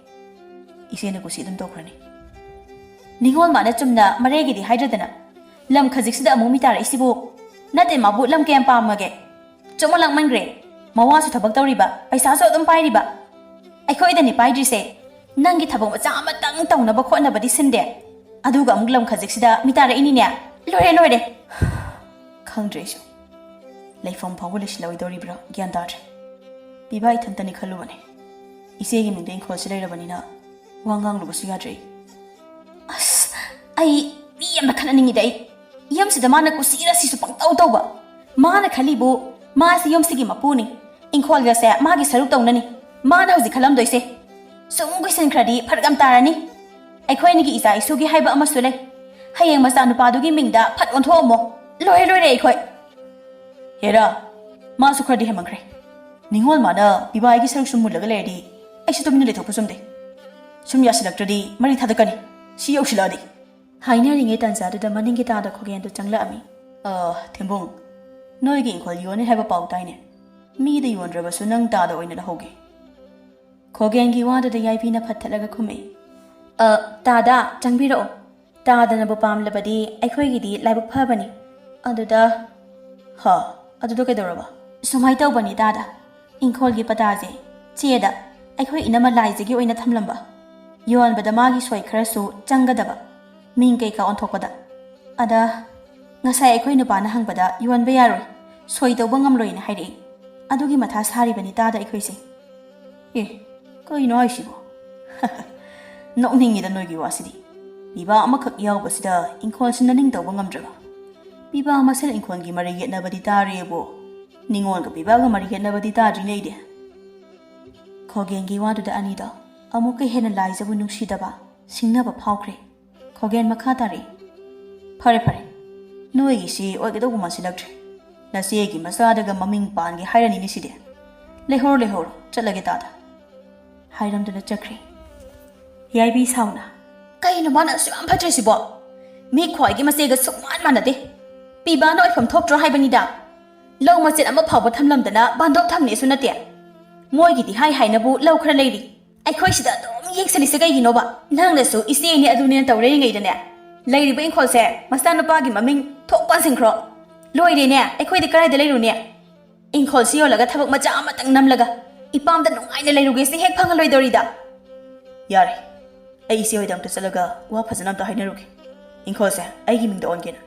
ꯏꯆꯦꯅ ꯀꯨꯁꯤ ꯑꯗꯨꯝ ꯇꯧꯈ꯭ꯔꯅꯤ꯫" "ꯅꯤꯉꯣꯜ ꯃꯥꯅ ꯆꯨꯝꯅ ꯃꯔꯩꯒꯤꯗꯤ ꯍꯥꯏꯗ꯭ꯔꯗꯅ ꯂꯝ ꯈꯖꯤꯛꯁꯤꯗ ꯑꯃꯨꯛ ꯃꯤ ꯇꯥꯔꯛꯏꯁꯤꯕꯨ? ꯅꯠꯇꯦ, ꯃꯥꯕꯨ ꯂꯝ ꯀꯌꯥꯝ ꯄꯥꯝꯃꯒꯦ? ꯆꯨꯝꯃ ꯂꯥꯛꯃꯟꯈ꯭ꯔꯦ꯫ ꯃꯋꯥꯁꯨ ꯊꯕꯛ ꯇꯧꯔꯤꯕ, ꯄꯩꯁꯥꯁꯨ ꯑꯗꯨꯝ ꯄꯥꯏꯔꯤꯕ꯫ ꯑꯩꯈꯣꯏꯗꯅꯤ ꯄꯥꯏꯗ꯭ꯔꯤꯁꯦ꯫ ꯅꯪꯒꯤ ꯊꯕꯛ ꯃꯆꯥ ꯑꯃꯇꯪ ꯇꯧꯅꯕ ꯈꯣꯠꯅꯕꯗꯤ ꯁꯤꯟꯗꯦ꯫ ꯑꯗꯨꯒ ꯑꯃꯨꯛ ꯂꯝ ꯈꯖꯤꯛꯁꯤꯗ ꯃꯤ ꯇꯥꯔꯛꯏꯅꯤꯅꯦ꯫ ꯂꯣꯏꯔꯦ, ꯂꯣꯏꯔꯦ꯫" ꯈꯪꯗ꯭ꯔꯦ ꯑꯩꯁꯨ꯫ ꯂꯩꯐꯝ ꯐꯥꯎꯕ ꯂꯩꯁꯤꯜꯂꯛꯑꯣꯏꯗꯧꯔꯤꯕ꯭ꯔꯥ ꯒ꯭ꯌꯥꯟ ꯇꯥꯗ꯭ꯔꯦ꯫ ꯄꯤꯕ ꯏꯊꯟꯇꯅꯤ ꯈꯜꯂꯨꯕꯅꯦ꯫ ꯏꯆꯦꯒꯤ ꯃꯤꯡꯗ ꯏꯪꯈꯣꯜꯁꯤ ꯂꯩꯔꯕꯅꯤꯅ ꯋꯥ ꯉꯥꯡꯂꯨꯕꯁꯨ ꯌꯥꯗ꯭ꯔꯦ꯫ ꯑꯁ, ꯑꯩ ꯃꯤ ꯌꯥꯝꯅ ꯈꯠꯅꯅꯤꯡꯉꯤꯗ꯫ ꯑꯩ ꯌꯨꯝꯁꯤꯗ ꯃꯥꯅ ꯀꯨꯁꯤ ꯔꯥꯁꯤꯁꯨ ꯄꯪꯇꯧ ꯇꯧꯕ꯫ ꯃꯥꯅ ꯈꯜꯂꯤꯕꯨ ꯃꯥꯁꯤ ꯌꯨꯝꯁꯤꯒꯤ ꯃꯄꯨꯅꯤ, ꯏꯪꯈꯣꯜꯒꯁꯦ ꯃꯥꯒꯤ ꯁꯔꯨꯛ ꯇꯧꯅꯅꯤ꯫ ꯃꯥꯅ ꯍꯧꯖꯤꯛ ꯈꯜꯂꯝꯗꯣꯏꯁꯦ꯫ ꯁꯨꯝ ꯀꯨꯏꯁꯟꯈ꯭ꯔꯗꯤ ꯐꯔꯛ ꯌꯥꯝ ꯇꯥꯔꯅꯤ꯫ ꯑꯩꯈꯣꯏ ꯑꯅꯤꯒꯤ ꯏꯆꯥ ꯏꯁꯨꯒꯤ ꯍꯥꯏꯕ ꯑꯃꯁꯨ ꯂꯩ꯫ ꯍꯌꯦꯡ ꯃꯆꯥꯅꯨꯄꯥꯗꯨꯒꯤ ꯃꯤꯡꯗ ꯐꯠ ꯑꯣꯟꯊꯣꯛꯑꯝꯃꯣ꯫ ꯂꯣꯏꯔꯦ, ꯂꯣꯏꯔꯦ ꯑꯩꯈꯣꯏ꯫ ꯍꯦꯔꯥ, ꯃꯥꯁꯨ ꯈꯔꯗꯤ ꯍꯦꯟꯃꯟꯈ꯭ꯔꯦ꯫ ꯅꯤꯉꯣꯜ ꯃꯥꯅ ꯄꯤꯕꯥꯏꯒꯤ ꯁꯔꯨꯛꯁꯨ ꯃꯨꯜꯂꯒ ꯂꯩꯔꯗꯤ ꯑꯩꯁꯨ ꯇꯨꯃꯤꯟꯅ ꯂꯩꯊꯣꯛꯄ ꯆꯨꯝꯗꯦ꯫ ꯁꯨꯝ ꯌꯥꯁꯤꯜꯂꯛꯇ꯭ꯔꯗꯤ ꯃꯔꯤ ꯊꯥꯗꯛꯀꯅꯤ, ꯁꯤ ꯌꯧꯁꯤꯜꯂꯛꯑꯗꯤ꯫ ꯍꯥꯏꯅꯔꯤꯉꯩ ꯇꯥꯟꯖꯥꯗꯨꯗ ꯃꯅꯤꯡꯒꯤ ꯇꯥꯗ ꯈꯣꯒꯦꯟꯗꯨ ꯆꯪꯂꯛꯑꯝꯃꯤ꯫ "ꯑ, ꯊꯦꯝꯕꯨꯡ, ꯅꯣꯏꯒꯤ ꯏꯪꯈꯣꯜ ꯌꯣꯟꯅꯤ ꯍꯥꯏꯕ ꯄꯥꯎ ꯇꯥꯏꯅꯦ꯫ ꯃꯤꯗ ꯌꯣꯟꯗ꯭ꯔꯕꯁꯨ ꯅꯪ ꯇꯥꯗ ꯑꯣꯏꯅ ꯂꯧꯍꯧꯒꯦ꯫" ꯈꯣꯒꯦꯟꯒꯤ ꯋꯥꯗꯨꯗ ꯌꯥꯏꯕꯤꯅ ꯐꯠꯊꯠꯂꯒ ꯈꯨꯝꯃꯛꯏ꯫ "ꯑ, ꯇꯥꯗ, ꯆꯪꯕꯤꯔꯛꯑꯣ꯫ ꯇꯥꯗꯅꯕꯨ ꯄꯥꯝꯂꯕꯗꯤ ꯑꯩꯈꯣꯏꯒꯤꯗꯤ ꯂꯥꯏꯕꯛ ꯐꯕꯅꯤ꯫ ꯑꯗꯨꯗ..." "ꯍ, ꯑꯗꯨꯗ ꯀꯩꯗꯧꯔꯕ?" "ꯁꯨꯃꯥꯏ ꯇꯧꯕꯅꯤ ꯇꯥꯗ, ꯏꯪꯈꯣꯜꯒꯤ ꯄꯇꯥꯁꯦ ꯆꯦꯗ ꯑꯩꯈꯣꯏ ꯏꯅꯝꯃ ꯂꯥꯏꯖꯒꯤ ꯑꯣꯏꯅ ꯊꯝꯂꯝꯕ꯫ ꯌꯣꯟꯕꯗ ꯃꯥꯒꯤ ꯁꯣꯏ ꯈꯔꯁꯨ ꯆꯪꯒꯗꯕ, ꯃꯤꯡ ꯀꯩꯀꯥ ꯑꯣꯟꯊꯣꯛꯄꯗ꯫ ꯑꯗ ꯉꯁꯥꯏ ꯑꯩꯈꯣꯏ ꯅꯨꯄꯥꯅ ꯍꯪꯕꯗ ꯌꯣꯟꯕ ꯌꯥꯔꯣꯏ, ꯁꯣꯏ ꯇꯧꯕ ꯉꯝꯂꯣꯏꯅ ꯍꯥꯏꯔꯛꯏ꯫ ꯑꯗꯨꯒꯤ ꯃꯊꯥ ꯁꯥꯔꯤꯕꯅꯤ ꯇꯥꯗ ꯑꯩꯈꯣꯏꯁꯦ꯫" "ꯑꯦ, ꯀꯩꯅꯣ ꯍꯥꯏꯁꯤꯕꯣ?" "ꯅꯣꯛꯅꯤꯡꯉꯤꯗ ꯅꯣꯏꯒꯤ ꯋꯥꯁꯤꯗꯤ꯫ ꯄꯤꯕꯥ ꯑꯃꯈꯛ ꯌꯥꯎꯕꯁꯤꯗ ꯏꯪꯈꯣꯜ ꯁꯤꯟꯅꯅꯤꯡ ꯇꯧꯕ ꯉꯝꯗ꯭ꯔꯕ? ꯄꯤꯕꯥ ꯃꯁꯦꯜ ꯏꯪꯈꯣꯜꯒꯤ ꯃꯔꯩ ꯌꯦꯠꯅꯕꯗꯤ ꯇꯥꯔꯦꯕꯣ, ꯅꯤꯉꯣꯜꯒ ꯄꯤꯕꯥꯒ ꯃꯔꯩ ꯌꯦꯠꯅꯕꯗꯤ ꯇꯥꯗ꯭ꯔꯤꯅꯦ ꯑꯩꯗꯤ꯫" ꯈꯣꯒꯦꯟꯒꯤ ꯋꯥꯗꯨꯗ ꯑꯅꯤꯗꯣ ꯑꯃꯨꯛꯀ ꯍꯦꯟꯅ ꯂꯥꯏꯖꯕꯨ ꯅꯨꯡꯁꯤꯗꯕ, ꯁꯤꯡꯅꯕ ꯐꯥꯎꯈ꯭ꯔꯦ꯫ ꯈꯣꯒꯦꯟ ꯃꯈꯥ ꯇꯥꯔꯛꯏ꯫ "ꯐꯔꯦ, ꯐꯔꯦ, ꯅꯣꯏꯒꯤꯁꯤ ꯑꯣꯏꯒꯗꯧꯕ ꯃꯥꯟꯁꯤꯜꯂꯛꯇ꯭ꯔꯦ꯫ ꯅꯆꯦꯒꯤ ꯃꯆꯥꯗꯒ ꯃꯃꯤꯡ ꯄꯥꯟꯒꯦ ꯍꯥꯏꯔꯅꯤꯅꯦ ꯁꯤꯗꯤ꯫ ꯂꯩꯍꯧꯔꯣ, ꯂꯩꯍꯧꯔꯣ, ꯆꯠꯂꯒꯦ ꯇꯥꯗ꯫" ꯍꯥꯏꯔꯝꯗꯨꯅ ꯆꯠꯈ꯭ꯔꯦ꯫ ꯌꯥꯏꯕꯤ ꯁꯥꯎꯅ, "ꯀꯩꯅꯣ ꯃꯥꯅ ꯑꯁꯨꯛ ꯌꯥꯝ ꯐꯠꯇ꯭ꯔꯤꯁꯤꯕꯣ? ꯃꯤ ꯈ꯭ꯋꯥꯏꯒꯤ ꯃꯆꯦꯒ ꯁꯨꯛꯃꯥꯟ ꯃꯥꯟꯅꯗꯦ꯫ ꯄꯤꯕꯥꯅ ꯑꯣꯏꯐꯝ ꯊꯣꯛꯇ꯭ꯔꯣ ꯍꯥꯏꯕꯅꯤꯗ꯫ ꯂꯧ ꯃꯆꯦꯠ ꯑꯃ ꯐꯥꯎꯕ ꯊꯝꯂꯝꯗꯅ ꯕꯥꯟꯗꯣꯞ ꯊꯝꯅꯦꯁꯨ ꯅꯠꯇꯦ꯫ ꯃꯣꯏꯒꯤꯗꯤ ꯍꯥꯏ ꯍꯥꯏꯅꯕꯨ ꯂꯧ ꯈꯔ ꯂꯩꯔꯤ꯫ ꯑꯩꯈꯣꯏ ꯁꯤꯗ ꯑꯗꯨꯝ ꯌꯦꯡꯁꯤꯜꯂꯤꯁꯦ ꯀꯩꯒꯤꯅꯣꯕ? ꯅꯪꯅꯁꯨ ꯏꯆꯦꯅꯦ ꯑꯗꯨꯅꯦꯅ ꯇꯧꯔꯤꯉꯩꯗꯅꯦ, ꯂꯩꯔꯤꯕ ꯏꯪꯈꯣꯜꯁꯦ ꯃꯆꯥꯅꯨꯄꯥꯒꯤ ꯃꯃꯤꯡ ꯊꯣꯛ ꯄꯥꯟꯁꯤꯟꯈ꯭ꯔꯣ꯫ ꯂꯣꯏꯔꯦꯅꯦ, ꯑꯩꯈꯣꯏꯗꯤ ꯀꯗꯥꯏꯗ ꯂꯩꯔꯨꯅꯤ? ꯏꯪꯈꯣꯜꯁꯤ ꯌꯣꯜꯂꯒ ꯊꯕꯛ ꯃꯆꯥ ꯑꯃꯇꯪ ꯅꯝꯂꯒ ꯏꯄꯥꯝꯗ ꯅꯨꯡꯉꯥꯏꯅ ꯂꯩꯔꯨꯒꯦꯁꯦ ꯍꯦꯛ ꯐꯪꯉꯂꯣꯏꯗꯧꯔꯤꯗ꯫" "ꯌꯥꯔꯦ, ꯑꯩ ꯏꯆꯦ ꯍꯣꯏꯗ ꯑꯝꯇ ꯆꯠꯂꯒ ꯋꯥ ꯐꯖꯅ ꯑꯝꯇ ꯍꯥꯏꯅꯔꯨꯒꯦ꯫ ꯏꯪꯈꯣꯜꯁꯦ ꯑꯩꯒꯤ ꯃꯤꯡꯗ ꯑꯣꯟꯒꯦꯅ꯫"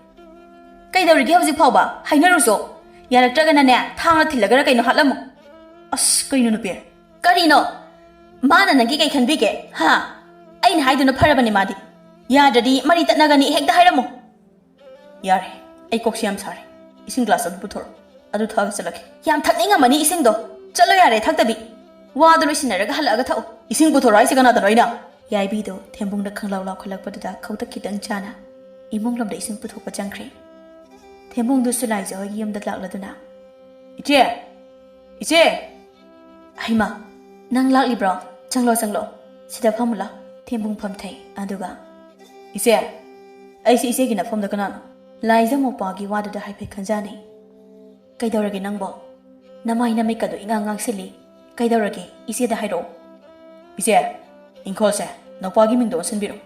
"ꯀꯩꯗꯧꯔꯤꯒꯦ ꯍꯧꯖꯤꯛ ꯐꯥꯎꯕ? ꯍꯥꯏꯅꯔꯨꯆꯣ꯫ ꯌꯥꯔꯛꯇ꯭ꯔꯒꯅꯅꯦ, ꯊꯥꯡꯅ ꯊꯤꯜꯂꯒꯔ ꯀꯩꯅꯣ ꯍꯥꯠꯂꯝꯃꯨ꯫" "ꯑꯁ, ꯀꯩꯅꯣ ꯅꯨꯄꯤ?" "ꯀꯔꯤꯅꯣ?" ꯃꯥꯅ ꯅꯪꯒꯤ ꯀꯩ ꯈꯟꯕꯤꯒꯦ? ꯍꯥ? ꯑꯩꯅ ꯍꯥꯏꯗꯨꯅ ꯐꯔꯕꯅꯤ ꯃꯥꯗꯤ꯫ ꯌꯥꯗ꯭ꯔꯗꯤ ꯃꯔꯤ ꯇꯠꯅꯒꯅꯤ, ꯍꯦꯛꯇ ꯍꯥꯏꯔꯝꯃꯣ꯫ ꯌꯥꯔꯦ, ꯑꯩ ꯀꯣꯛꯁꯤ ꯌꯥꯝ ꯁꯥꯔꯦ꯫ ꯏꯁꯤꯡ ꯒ꯭ꯂꯥꯁ ꯑꯗꯨ ꯄꯨꯊꯣꯔꯛꯑꯣ꯫ ꯑꯗꯨ ꯊꯛꯑꯒ ꯆꯠꯂꯒꯦ꯫ ꯌꯥꯝ ꯊꯛꯅꯤꯡꯉꯝꯃꯅꯤ ꯏꯁꯤꯡꯗꯣ꯫ ꯆꯠꯂꯣ ꯌꯥꯔꯦ, ꯊꯛꯇꯕꯤ꯫ ꯋꯥꯗꯣ ꯂꯣꯏꯁꯤꯟꯅꯔꯒ ꯍꯜꯂꯛꯑꯒ ꯊꯛꯑꯣ꯫ ꯏꯁꯤꯡ ꯄꯨꯊꯣꯔꯛꯑꯣ ꯍꯥꯏꯁꯦ ꯀꯅꯥꯗꯅꯣ ꯑꯩꯅ? ꯌꯥꯏꯕꯤꯗꯣ ꯊꯦꯝꯕꯨꯡꯗ ꯈꯪꯂꯥꯎ ꯂꯥꯎꯈꯠꯂꯛꯄꯗꯨꯗ ꯈꯧꯇꯛ ꯈꯤꯇꯪ ꯆꯥꯅ ꯏꯃꯨꯡꯂꯣꯝꯗ ꯏꯁꯤꯡ ꯄꯨꯊꯣꯛꯄ ꯆꯪꯈ꯭ꯔꯦ꯫ ꯊꯦꯝꯕꯨꯡꯗꯨꯁꯨ ꯂꯥꯏꯖ ꯍꯣꯏꯒꯤ ꯌꯨꯝꯗ ꯂꯥꯛꯂꯗꯨꯅ, "ꯏꯆꯦ! ꯏꯆꯦ!" "ꯍꯩꯃꯥ, ꯅꯪ ꯂꯥꯛꯂꯤꯕ꯭ꯔꯣ? ꯆꯪꯂꯣ, ꯆꯪꯂꯣ꯫ ꯁꯤꯗ ꯐꯝꯃꯨ ꯂꯥꯎ꯫" ꯊꯦꯝꯕꯨꯡ ꯐꯝꯊꯩ, ꯑꯗꯨꯒ, "ꯏꯆꯦ, ꯑꯩꯁꯦ ꯏꯆꯦꯒꯤ ꯅꯐꯝꯗ ꯀꯅꯥꯅꯣ?" ꯂꯥꯏꯖ ꯃꯧꯄ꯭ꯋꯥꯒꯤ ꯋꯥꯗꯨꯗ ꯍꯥꯏꯐꯦꯠ ꯈꯟꯖꯥꯅꯩ꯫ "ꯀꯩꯗꯧꯔꯒꯦ ꯅꯪꯕꯣ? ꯅꯃꯥꯏ ꯅꯃꯤꯠꯀꯗꯣ ꯏꯉꯥꯡ ꯉꯥꯡꯁꯤꯜꯂꯤ꯫ ꯀꯩꯗꯧꯔꯒꯦ? ꯏꯆꯦꯗ ꯍꯥꯏꯔꯛꯑꯣ꯫" "ꯏꯆꯦ, ꯏꯪꯈꯣꯜꯁꯦ ꯅꯧꯄꯥꯒꯤ ꯃꯤꯡꯗ ꯑꯣꯟꯁꯤꯟꯕꯤꯔꯣ꯫"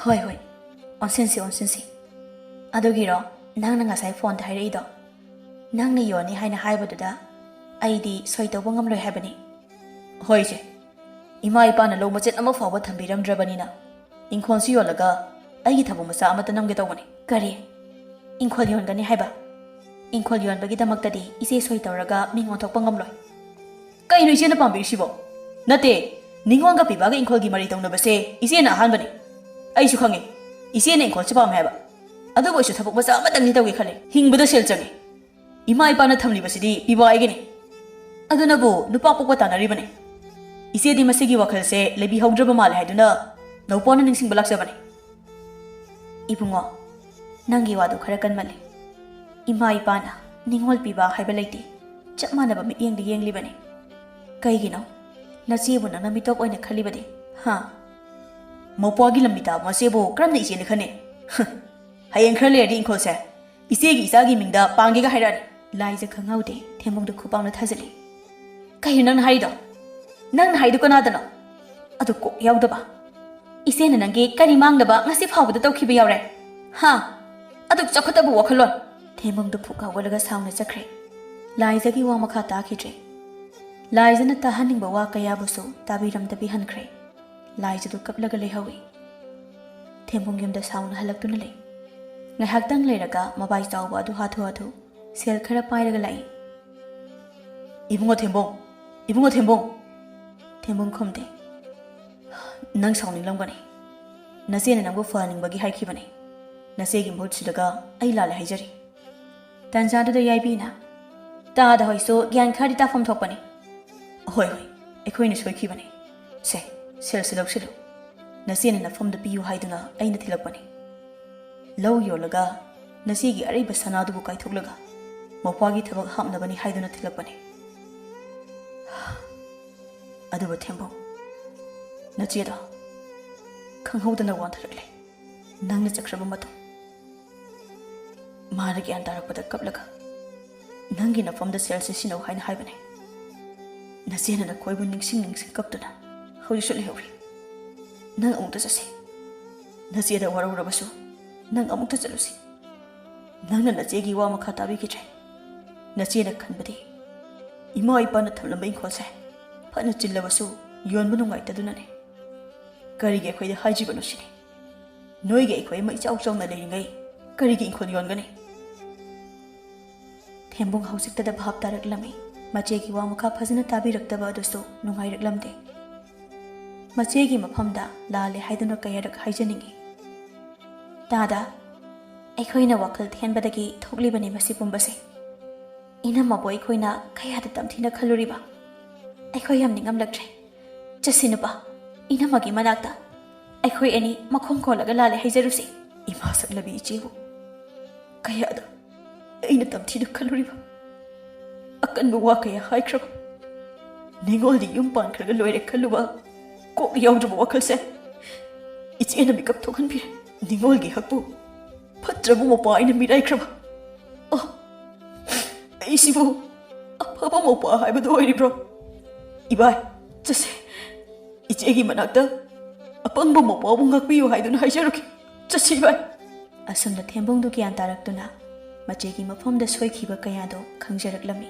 "ꯍꯣꯏ, ꯍꯣꯏ, ꯑꯣꯟꯁꯤꯟꯁꯤ, ꯑꯣꯟꯁꯤꯟꯁꯤ꯫" "ꯑꯗꯨꯒꯤꯔꯣ ꯅꯪꯅ ꯉꯁꯥꯏ ꯐꯣꯟꯗ ꯍꯥꯏꯔꯛꯏꯗꯣ? ꯅꯪꯅ ꯌꯣꯟꯅꯤ ꯍꯥꯏꯅ ꯍꯥꯏꯕꯗꯨꯗ ꯑꯩꯗꯤ ꯁꯣꯏ ꯇꯧꯕ ꯉꯝꯂꯣꯏ ꯍꯥꯏꯕꯅꯤ꯫" "ꯍꯣꯏ, ꯏꯆꯦ꯫ ꯏꯃꯥ ꯏꯄꯥꯅ ꯂꯧ ꯃꯆꯦꯠ ꯑꯃ ꯐꯥꯎꯕ ꯊꯝꯕꯤꯔꯝꯗ꯭ꯔꯕꯅꯤꯅ ꯏꯪꯈꯣꯜꯁꯤ ꯌꯣꯜꯂꯒ ꯑꯩꯒꯤ ꯊꯕꯛ ꯃꯆꯥ ꯑꯃꯠꯇ ꯅꯝꯒꯦ ꯇꯧꯕꯅꯤ꯫" "ꯀꯔꯤ? ꯏꯪꯈꯣꯜ ꯌꯣꯟꯒꯅꯤ ꯍꯥꯏꯕ? ꯏꯪꯈꯣꯜ ꯌꯣꯟꯕꯒꯤꯗꯃꯛꯇꯗꯤ ꯏꯆꯦ ꯁꯣꯏ ꯇꯧꯔꯒ ꯃꯤꯡ ꯑꯣꯟꯊꯣꯛꯄ ꯉꯝꯂꯣꯏ꯫" "ꯀꯩꯅꯣ ꯏꯆꯦꯅ ꯄꯥꯝꯕꯤꯔꯤꯁꯤꯕꯣ?" "ꯅꯠꯇꯦ, ꯅꯤꯉꯣꯜꯒ ꯄꯤꯕꯥꯒ ꯏꯪꯈꯣꯜꯒꯤ ꯃꯔꯩ ꯇꯧꯅꯕꯁꯦ ꯏꯆꯦꯅ ꯑꯍꯥꯟꯕꯅꯤ꯫ ꯑꯩꯁꯨ ꯈꯪꯉꯤ, ꯏꯆꯦꯅ ꯏꯪꯈꯣꯜꯁꯦ ꯄꯥꯝꯃꯦ ꯍꯥꯏꯕ꯫ ꯑꯗꯨꯕꯨ ꯑꯩꯁꯨ ꯊꯕꯛ ꯃꯆꯥ ꯑꯃꯇꯪꯗꯤ ꯇꯧꯒꯦ ꯈꯜꯂꯤ꯫ ꯍꯤꯡꯕꯗ ꯁꯦꯜ ꯆꯪꯉꯤ꯫ ꯏꯃꯥ ꯏꯄꯥꯅ ꯊꯝꯂꯤꯕꯁꯤꯗꯤ ꯄꯤꯕꯥ ꯑꯩꯒꯤꯅꯤ꯫ ꯑꯗꯨꯅꯕꯨ ꯅꯨꯄꯥ ꯄꯣꯛꯄ ꯇꯥꯟꯅꯔꯤꯕꯅꯤ꯫ ꯏꯆꯦꯗꯤ ꯃꯁꯤꯒꯤ ꯋꯥꯈꯜꯁꯦ ꯂꯩꯕꯤꯍꯧꯗ꯭ꯔꯕ ꯃꯥꯜꯂꯦ ꯍꯥꯏꯗꯨꯅ ꯅꯧꯄꯣꯟꯅ ꯅꯤꯡꯁꯤꯡꯕ ꯂꯥꯛꯆꯕꯅꯤ꯫" "ꯏꯕꯨꯡꯉꯣ, ꯅꯪꯒꯤ ꯋꯥꯗꯨ ꯈꯔ ꯀꯟꯃꯜꯂꯤ꯫ ꯏꯃꯥ ꯏꯄꯥꯅ ꯅꯤꯡꯉꯣꯜ ꯄꯤꯕ ꯍꯥꯏꯕ ꯂꯩꯇꯦ꯫ ꯆꯞ ꯃꯥꯟꯅꯕ ꯃꯤꯠꯌꯦꯡꯗ ꯌꯦꯡꯂꯤꯕꯅꯤ꯫ ꯀꯩꯒꯤꯅꯣ ꯅꯆꯦꯕꯨ ꯅꯪꯅ ꯃꯤꯇꯣꯞ ꯑꯣꯏꯅ ꯈꯜꯂꯤꯕꯗꯤ? ꯍꯥ? ꯃꯧꯄ꯭ꯋꯥꯒꯤ ꯂꯝꯕꯤ ꯇꯥꯕ ꯃꯆꯦꯕꯨ ꯀꯔꯝꯅ ꯏꯆꯦꯅ ꯈꯟꯅꯤ? ꯍꯌꯦꯡ ꯈꯔ ꯂꯩꯔꯗꯤ ꯏꯪꯈꯣꯜꯁꯦ ꯏꯆꯦꯒꯤ ꯏꯆꯥꯒꯤ ꯃꯤꯡꯗ ꯄꯥꯟꯒꯦꯒ ꯍꯥꯏꯔꯛꯑꯅꯤ꯫" ꯂꯥꯏꯖ ꯈꯪꯍꯧꯗꯦ ꯊꯦꯝꯕꯨꯡꯗ ꯈꯨꯄꯥꯛꯅ ꯊꯥꯖꯤꯜꯂꯤ꯫ "ꯀꯩꯅꯣ ꯅꯪꯅ ꯍꯥꯏꯔꯤꯗꯣ? ꯅꯪꯅ ꯍꯥꯏꯗꯣ ꯀꯅꯥꯗꯅꯣ? ꯑꯗꯨ ꯀꯣꯛ ꯌꯥꯎꯗꯕ꯫ ꯏꯆꯦꯅ ꯅꯪꯒꯤ ꯀꯔꯤ ꯃꯥꯡꯅꯕ ꯉꯁꯤ ꯐꯥꯎꯕꯗ ꯇꯧꯈꯤꯕ ꯌꯥꯎꯔꯦ? ꯍꯥ? ꯑꯗꯨꯛ ꯆꯥꯎꯈꯠꯇꯕ ꯋꯥꯈꯜꯂꯣꯟ!" ꯊꯦꯝꯕꯨꯡꯗꯨ ꯐꯨꯛ ꯍꯧꯒꯠꯂꯒ ꯁꯥꯎꯅ ꯆꯠꯈ꯭ꯔꯦ꯫ ꯂꯥꯏꯖꯒꯤ ꯋꯥ ꯃꯈꯥ ꯇꯥꯈꯤꯗ꯭ꯔꯦ꯫ ꯂꯥꯏꯖꯅ ꯇꯥꯍꯟꯅꯤꯡꯕ ꯋꯥ ꯀꯌꯥꯕꯨꯁꯨ ꯇꯥꯕꯤꯔꯝꯗꯕꯤ ꯍꯟꯈ꯭ꯔꯦ꯫ ꯂꯥꯏꯖꯗꯨ ꯀꯞꯂꯒ ꯂꯩꯍꯧꯏ꯫ ꯊꯦꯝꯕꯨꯡ ꯌꯨꯝꯗ ꯁꯥꯎꯅ ꯍꯜꯂꯛꯇꯨꯅ ꯂꯩ꯫ ꯉꯥꯏꯍꯥꯛꯇꯪ ꯂꯩꯔꯒ ꯃꯕꯥꯏ ꯆꯥꯎꯕ ꯑꯗꯨ ꯍꯥꯊꯨ ꯍꯥꯊꯨ ꯁꯦꯜ ꯈꯔ ꯄꯥꯏꯔꯒ ꯂꯥꯛꯏ꯫ "ꯏꯕꯨꯡꯉꯣ ꯊꯦꯝꯕꯨꯡ! ꯏꯕꯨꯡꯉꯣ ꯊꯦꯝꯕꯨꯡ!" ꯊꯦꯝꯕꯨꯡ ꯈꯨꯝꯗꯦ꯫ "ꯅꯪ ꯁꯥꯎꯅꯤꯡꯂꯝꯒꯅꯤ꯫ ꯅꯆꯦꯅ ꯅꯪꯕꯨ ꯐꯍꯟꯅꯤꯡꯕꯒꯤ ꯍꯥꯏꯈꯤꯕꯅꯤ꯫ ꯅꯆꯦꯒꯤ ꯃꯍꯨꯠ ꯁꯤꯜꯂꯒ ꯑꯩ ꯂꯥꯜꯂꯦ ꯍꯥꯏꯖꯔꯤ꯫" ꯇꯥꯟꯖꯥꯗꯨꯗ ꯌꯥꯏꯕꯤꯅ, "ꯇꯥꯗ ꯍꯣꯏꯁꯨ ꯒ꯭ꯌꯥꯟ ꯈꯔꯗꯤ ꯇꯥꯐꯝ ꯊꯣꯛꯄꯅꯤ꯫" "ꯍꯣꯏ, ꯍꯣꯏ, ꯑꯩꯈꯣꯏꯅ ꯁꯣꯏꯈꯤꯕꯅꯤ꯫ ꯁꯦ, ꯁꯦꯜꯁꯤ ꯂꯧꯁꯤꯜꯂꯨ꯫ ꯅꯆꯦꯅ ꯅꯐꯝꯗ ꯄꯤꯌꯨ ꯍꯥꯏꯗꯨꯅ ꯑꯩꯅ ꯊꯤꯜꯂꯛꯄꯅꯤ꯫ ꯂꯧ ꯌꯣꯜꯂꯒ ꯅꯆꯦꯒꯤ ꯑꯔꯩꯕ ꯁꯅꯥꯗꯨꯕꯨ ꯀꯥꯏꯊꯣꯛꯂꯒ ꯃꯧꯄ꯭ꯋꯥꯒꯤ ꯊꯕꯛ ꯍꯥꯞꯅꯕꯅꯤ ꯍꯥꯏꯗꯨꯅ ꯊꯤꯜꯂꯛꯄꯅꯤ꯫" ꯑꯗꯨꯕꯨ ꯊꯦꯝꯕꯨꯡ, ꯅꯆꯦꯗꯣ ꯈꯪꯍꯧꯗꯅ ꯋꯥꯟꯊꯔꯛꯂꯦ꯫ ꯅꯪꯅ ꯆꯠꯈ꯭ꯔꯕ ꯃꯇꯨꯡ ꯃꯥꯅ ꯒ꯭ꯌꯥꯟ ꯇꯥꯔꯛꯄꯗ ꯀꯞꯂꯒ, "ꯅꯪꯒꯤ ꯅꯐꯝꯗ ꯁꯦꯜꯁꯦ ꯁꯤꯟꯅꯧ" ꯍꯥꯏꯅ ꯍꯥꯏꯕꯅꯦ꯫ ꯅꯆꯦꯅ ꯅꯈꯣꯏꯕꯨ ꯅꯤꯡꯁꯤꯡ ꯅꯤꯡꯁꯤꯡ ꯀꯞꯇꯨꯅ ꯍꯧꯖꯤꯛꯁꯨ ꯂꯩꯍꯧꯔꯤ꯫ ꯅꯪ ꯑꯃꯨꯛꯇ ꯆꯠꯁꯤ꯫ ꯅꯆꯦꯗ ꯋꯥꯔꯧꯔꯕꯁꯨ ꯅꯪ ꯑꯃꯨꯛꯇ ꯆꯠꯂꯨꯁꯤ꯫ ꯅꯪꯅ ꯅꯆꯦꯒꯤ ꯋꯥ ꯃꯈꯥ ꯇꯥꯕꯤꯈꯤꯗ꯭ꯔꯦ꯫ ꯅꯆꯦꯅ ꯈꯟꯕꯗꯤ ꯏꯃꯥ ꯏꯄꯥꯅ ꯊꯝꯂꯝꯕ ꯏꯪꯈꯣꯜꯁꯦ ꯐꯅ ꯆꯤꯜꯂꯕꯁꯨ ꯌꯣꯟꯕ ꯅꯨꯡꯉꯥꯏꯇꯗꯨꯅꯅꯦ꯫ ꯀꯔꯤꯒꯤ ꯑꯩꯈꯣꯏꯗ ꯍꯥꯏꯗ꯭ꯔꯤꯕꯅꯣ ꯁꯤꯅꯤ꯫ ꯅꯣꯏꯒꯤ ꯑꯩꯈꯣꯏ ꯑꯃ ꯏꯆꯥꯎ ꯆꯥꯎꯅ ꯂꯩꯔꯤꯉꯩ ꯀꯔꯤꯒꯤ ꯏꯪꯈꯣꯜ ꯌꯣꯟꯒꯅꯤ? ꯊꯦꯝꯕꯨꯡ ꯍꯧꯖꯤꯛꯇꯗ ꯚꯥꯞ ꯇꯥꯔꯛꯂꯝꯃꯤ꯫ ꯃꯆꯦꯒꯤ ꯋꯥ ꯃꯈꯥ ꯐꯖꯅ ꯇꯥꯕꯤꯔꯛꯇꯕ ꯑꯗꯨꯁꯨ ꯅꯨꯡꯉꯥꯏꯔꯛꯂꯝꯗꯦ꯫ ꯃꯆꯦꯒꯤ ꯃꯐꯝꯗ ꯂꯥꯜꯂꯦ ꯍꯥꯏꯗꯨꯅ ꯀꯌꯥꯔꯛ ꯍꯥꯏꯖꯅꯤꯡꯉꯤ꯫ ꯇꯥꯗ, ꯑꯩꯈꯣꯏꯅ ꯋꯥꯈꯜ ꯊꯦꯟꯕꯗꯒꯤ ꯊꯣꯛꯂꯤꯕꯅꯤ ꯃꯁꯤ ꯄꯨꯝꯕꯁꯦ꯫ ꯏꯅꯝꯃꯕꯨ ꯑꯩꯈꯣꯏꯅ ꯀꯌꯥꯗ ꯇꯝꯊꯤꯅ ꯈꯜꯂꯨꯔꯤꯕ? ꯑꯩꯈꯣꯏ ꯌꯥꯝ ꯅꯤꯡꯉꯝꯂꯛꯇ꯭ꯔꯦ꯫ ꯆꯠꯁꯤ ꯅꯨꯄꯥ, ꯏꯅꯝꯃꯒꯤ ꯃꯅꯥꯛꯇ꯫ ꯑꯩꯈꯣꯏ ꯑꯅꯤ ꯃꯈꯣꯡ ꯀꯣꯜꯂꯒ ꯂꯥꯜꯂꯦ ꯍꯥꯏꯖꯔꯨꯁꯤ꯫ ꯏꯃꯥ ꯁꯛꯂꯕꯤ ꯏꯆꯦꯕꯨ ꯀꯌꯥꯗ ꯑꯩꯅ ꯇꯝꯊꯤꯅ ꯈꯜꯂꯨꯔꯤꯕ, ꯑꯀꯟꯕ ꯋꯥ ꯀꯌꯥ ꯍꯥꯏꯈ꯭ꯔꯕ, ꯅꯤꯉꯣꯜꯗꯤ ꯌꯨꯝ ꯄꯥꯟꯈ꯭ꯔꯒ ꯂꯣꯏꯔꯦ ꯈꯜꯂꯨꯕ ꯀꯣꯛ ꯌꯥꯎꯗ꯭ꯔꯕ ꯋꯥꯈꯜꯁꯦ ꯏꯆꯦꯅ ꯃꯤꯀꯞ ꯊꯣꯛꯍꯟꯕꯤꯔꯦ꯫ ꯅꯤꯉꯣꯜꯒꯤ ꯍꯛꯄꯨ ꯐꯠꯇ꯭ꯔꯕ ꯃꯄꯥ ꯑꯩꯅ ꯃꯤꯔꯥꯏꯈ꯭ꯔꯕ꯫ ꯑꯣ, ꯑꯩꯁꯤꯕꯨ ꯑꯐꯕ ꯃꯄꯥ ꯍꯥꯏꯕꯗꯨ ꯑꯣꯏꯔꯤꯕ꯭ꯔꯣ? ꯏꯕꯥꯏ, ꯆꯠꯁꯦ꯫ ꯏꯆꯦꯒꯤ ꯃꯅꯥꯛꯇ ꯑꯄꯪꯕ ꯃꯄꯥꯕꯨ ꯉꯥꯛꯄꯤꯌꯨ ꯍꯥꯏꯗꯨꯅ ꯍꯥꯏꯖꯔꯨꯈꯤ꯫ ꯆꯠꯁꯤ ꯏꯕꯥꯏ꯫ ꯑꯁꯨꯝꯅ ꯊꯦꯝꯕꯨꯡꯗꯨ ꯒ꯭ꯌꯥꯟ ꯇꯥꯔꯛꯇꯨꯅ ꯃꯆꯦꯒꯤ ꯃꯐꯝꯗ ꯁꯣꯏꯈꯤꯕ ꯀꯌꯥꯗꯣ ꯈꯪꯖꯔꯛꯂꯝꯃꯤ꯫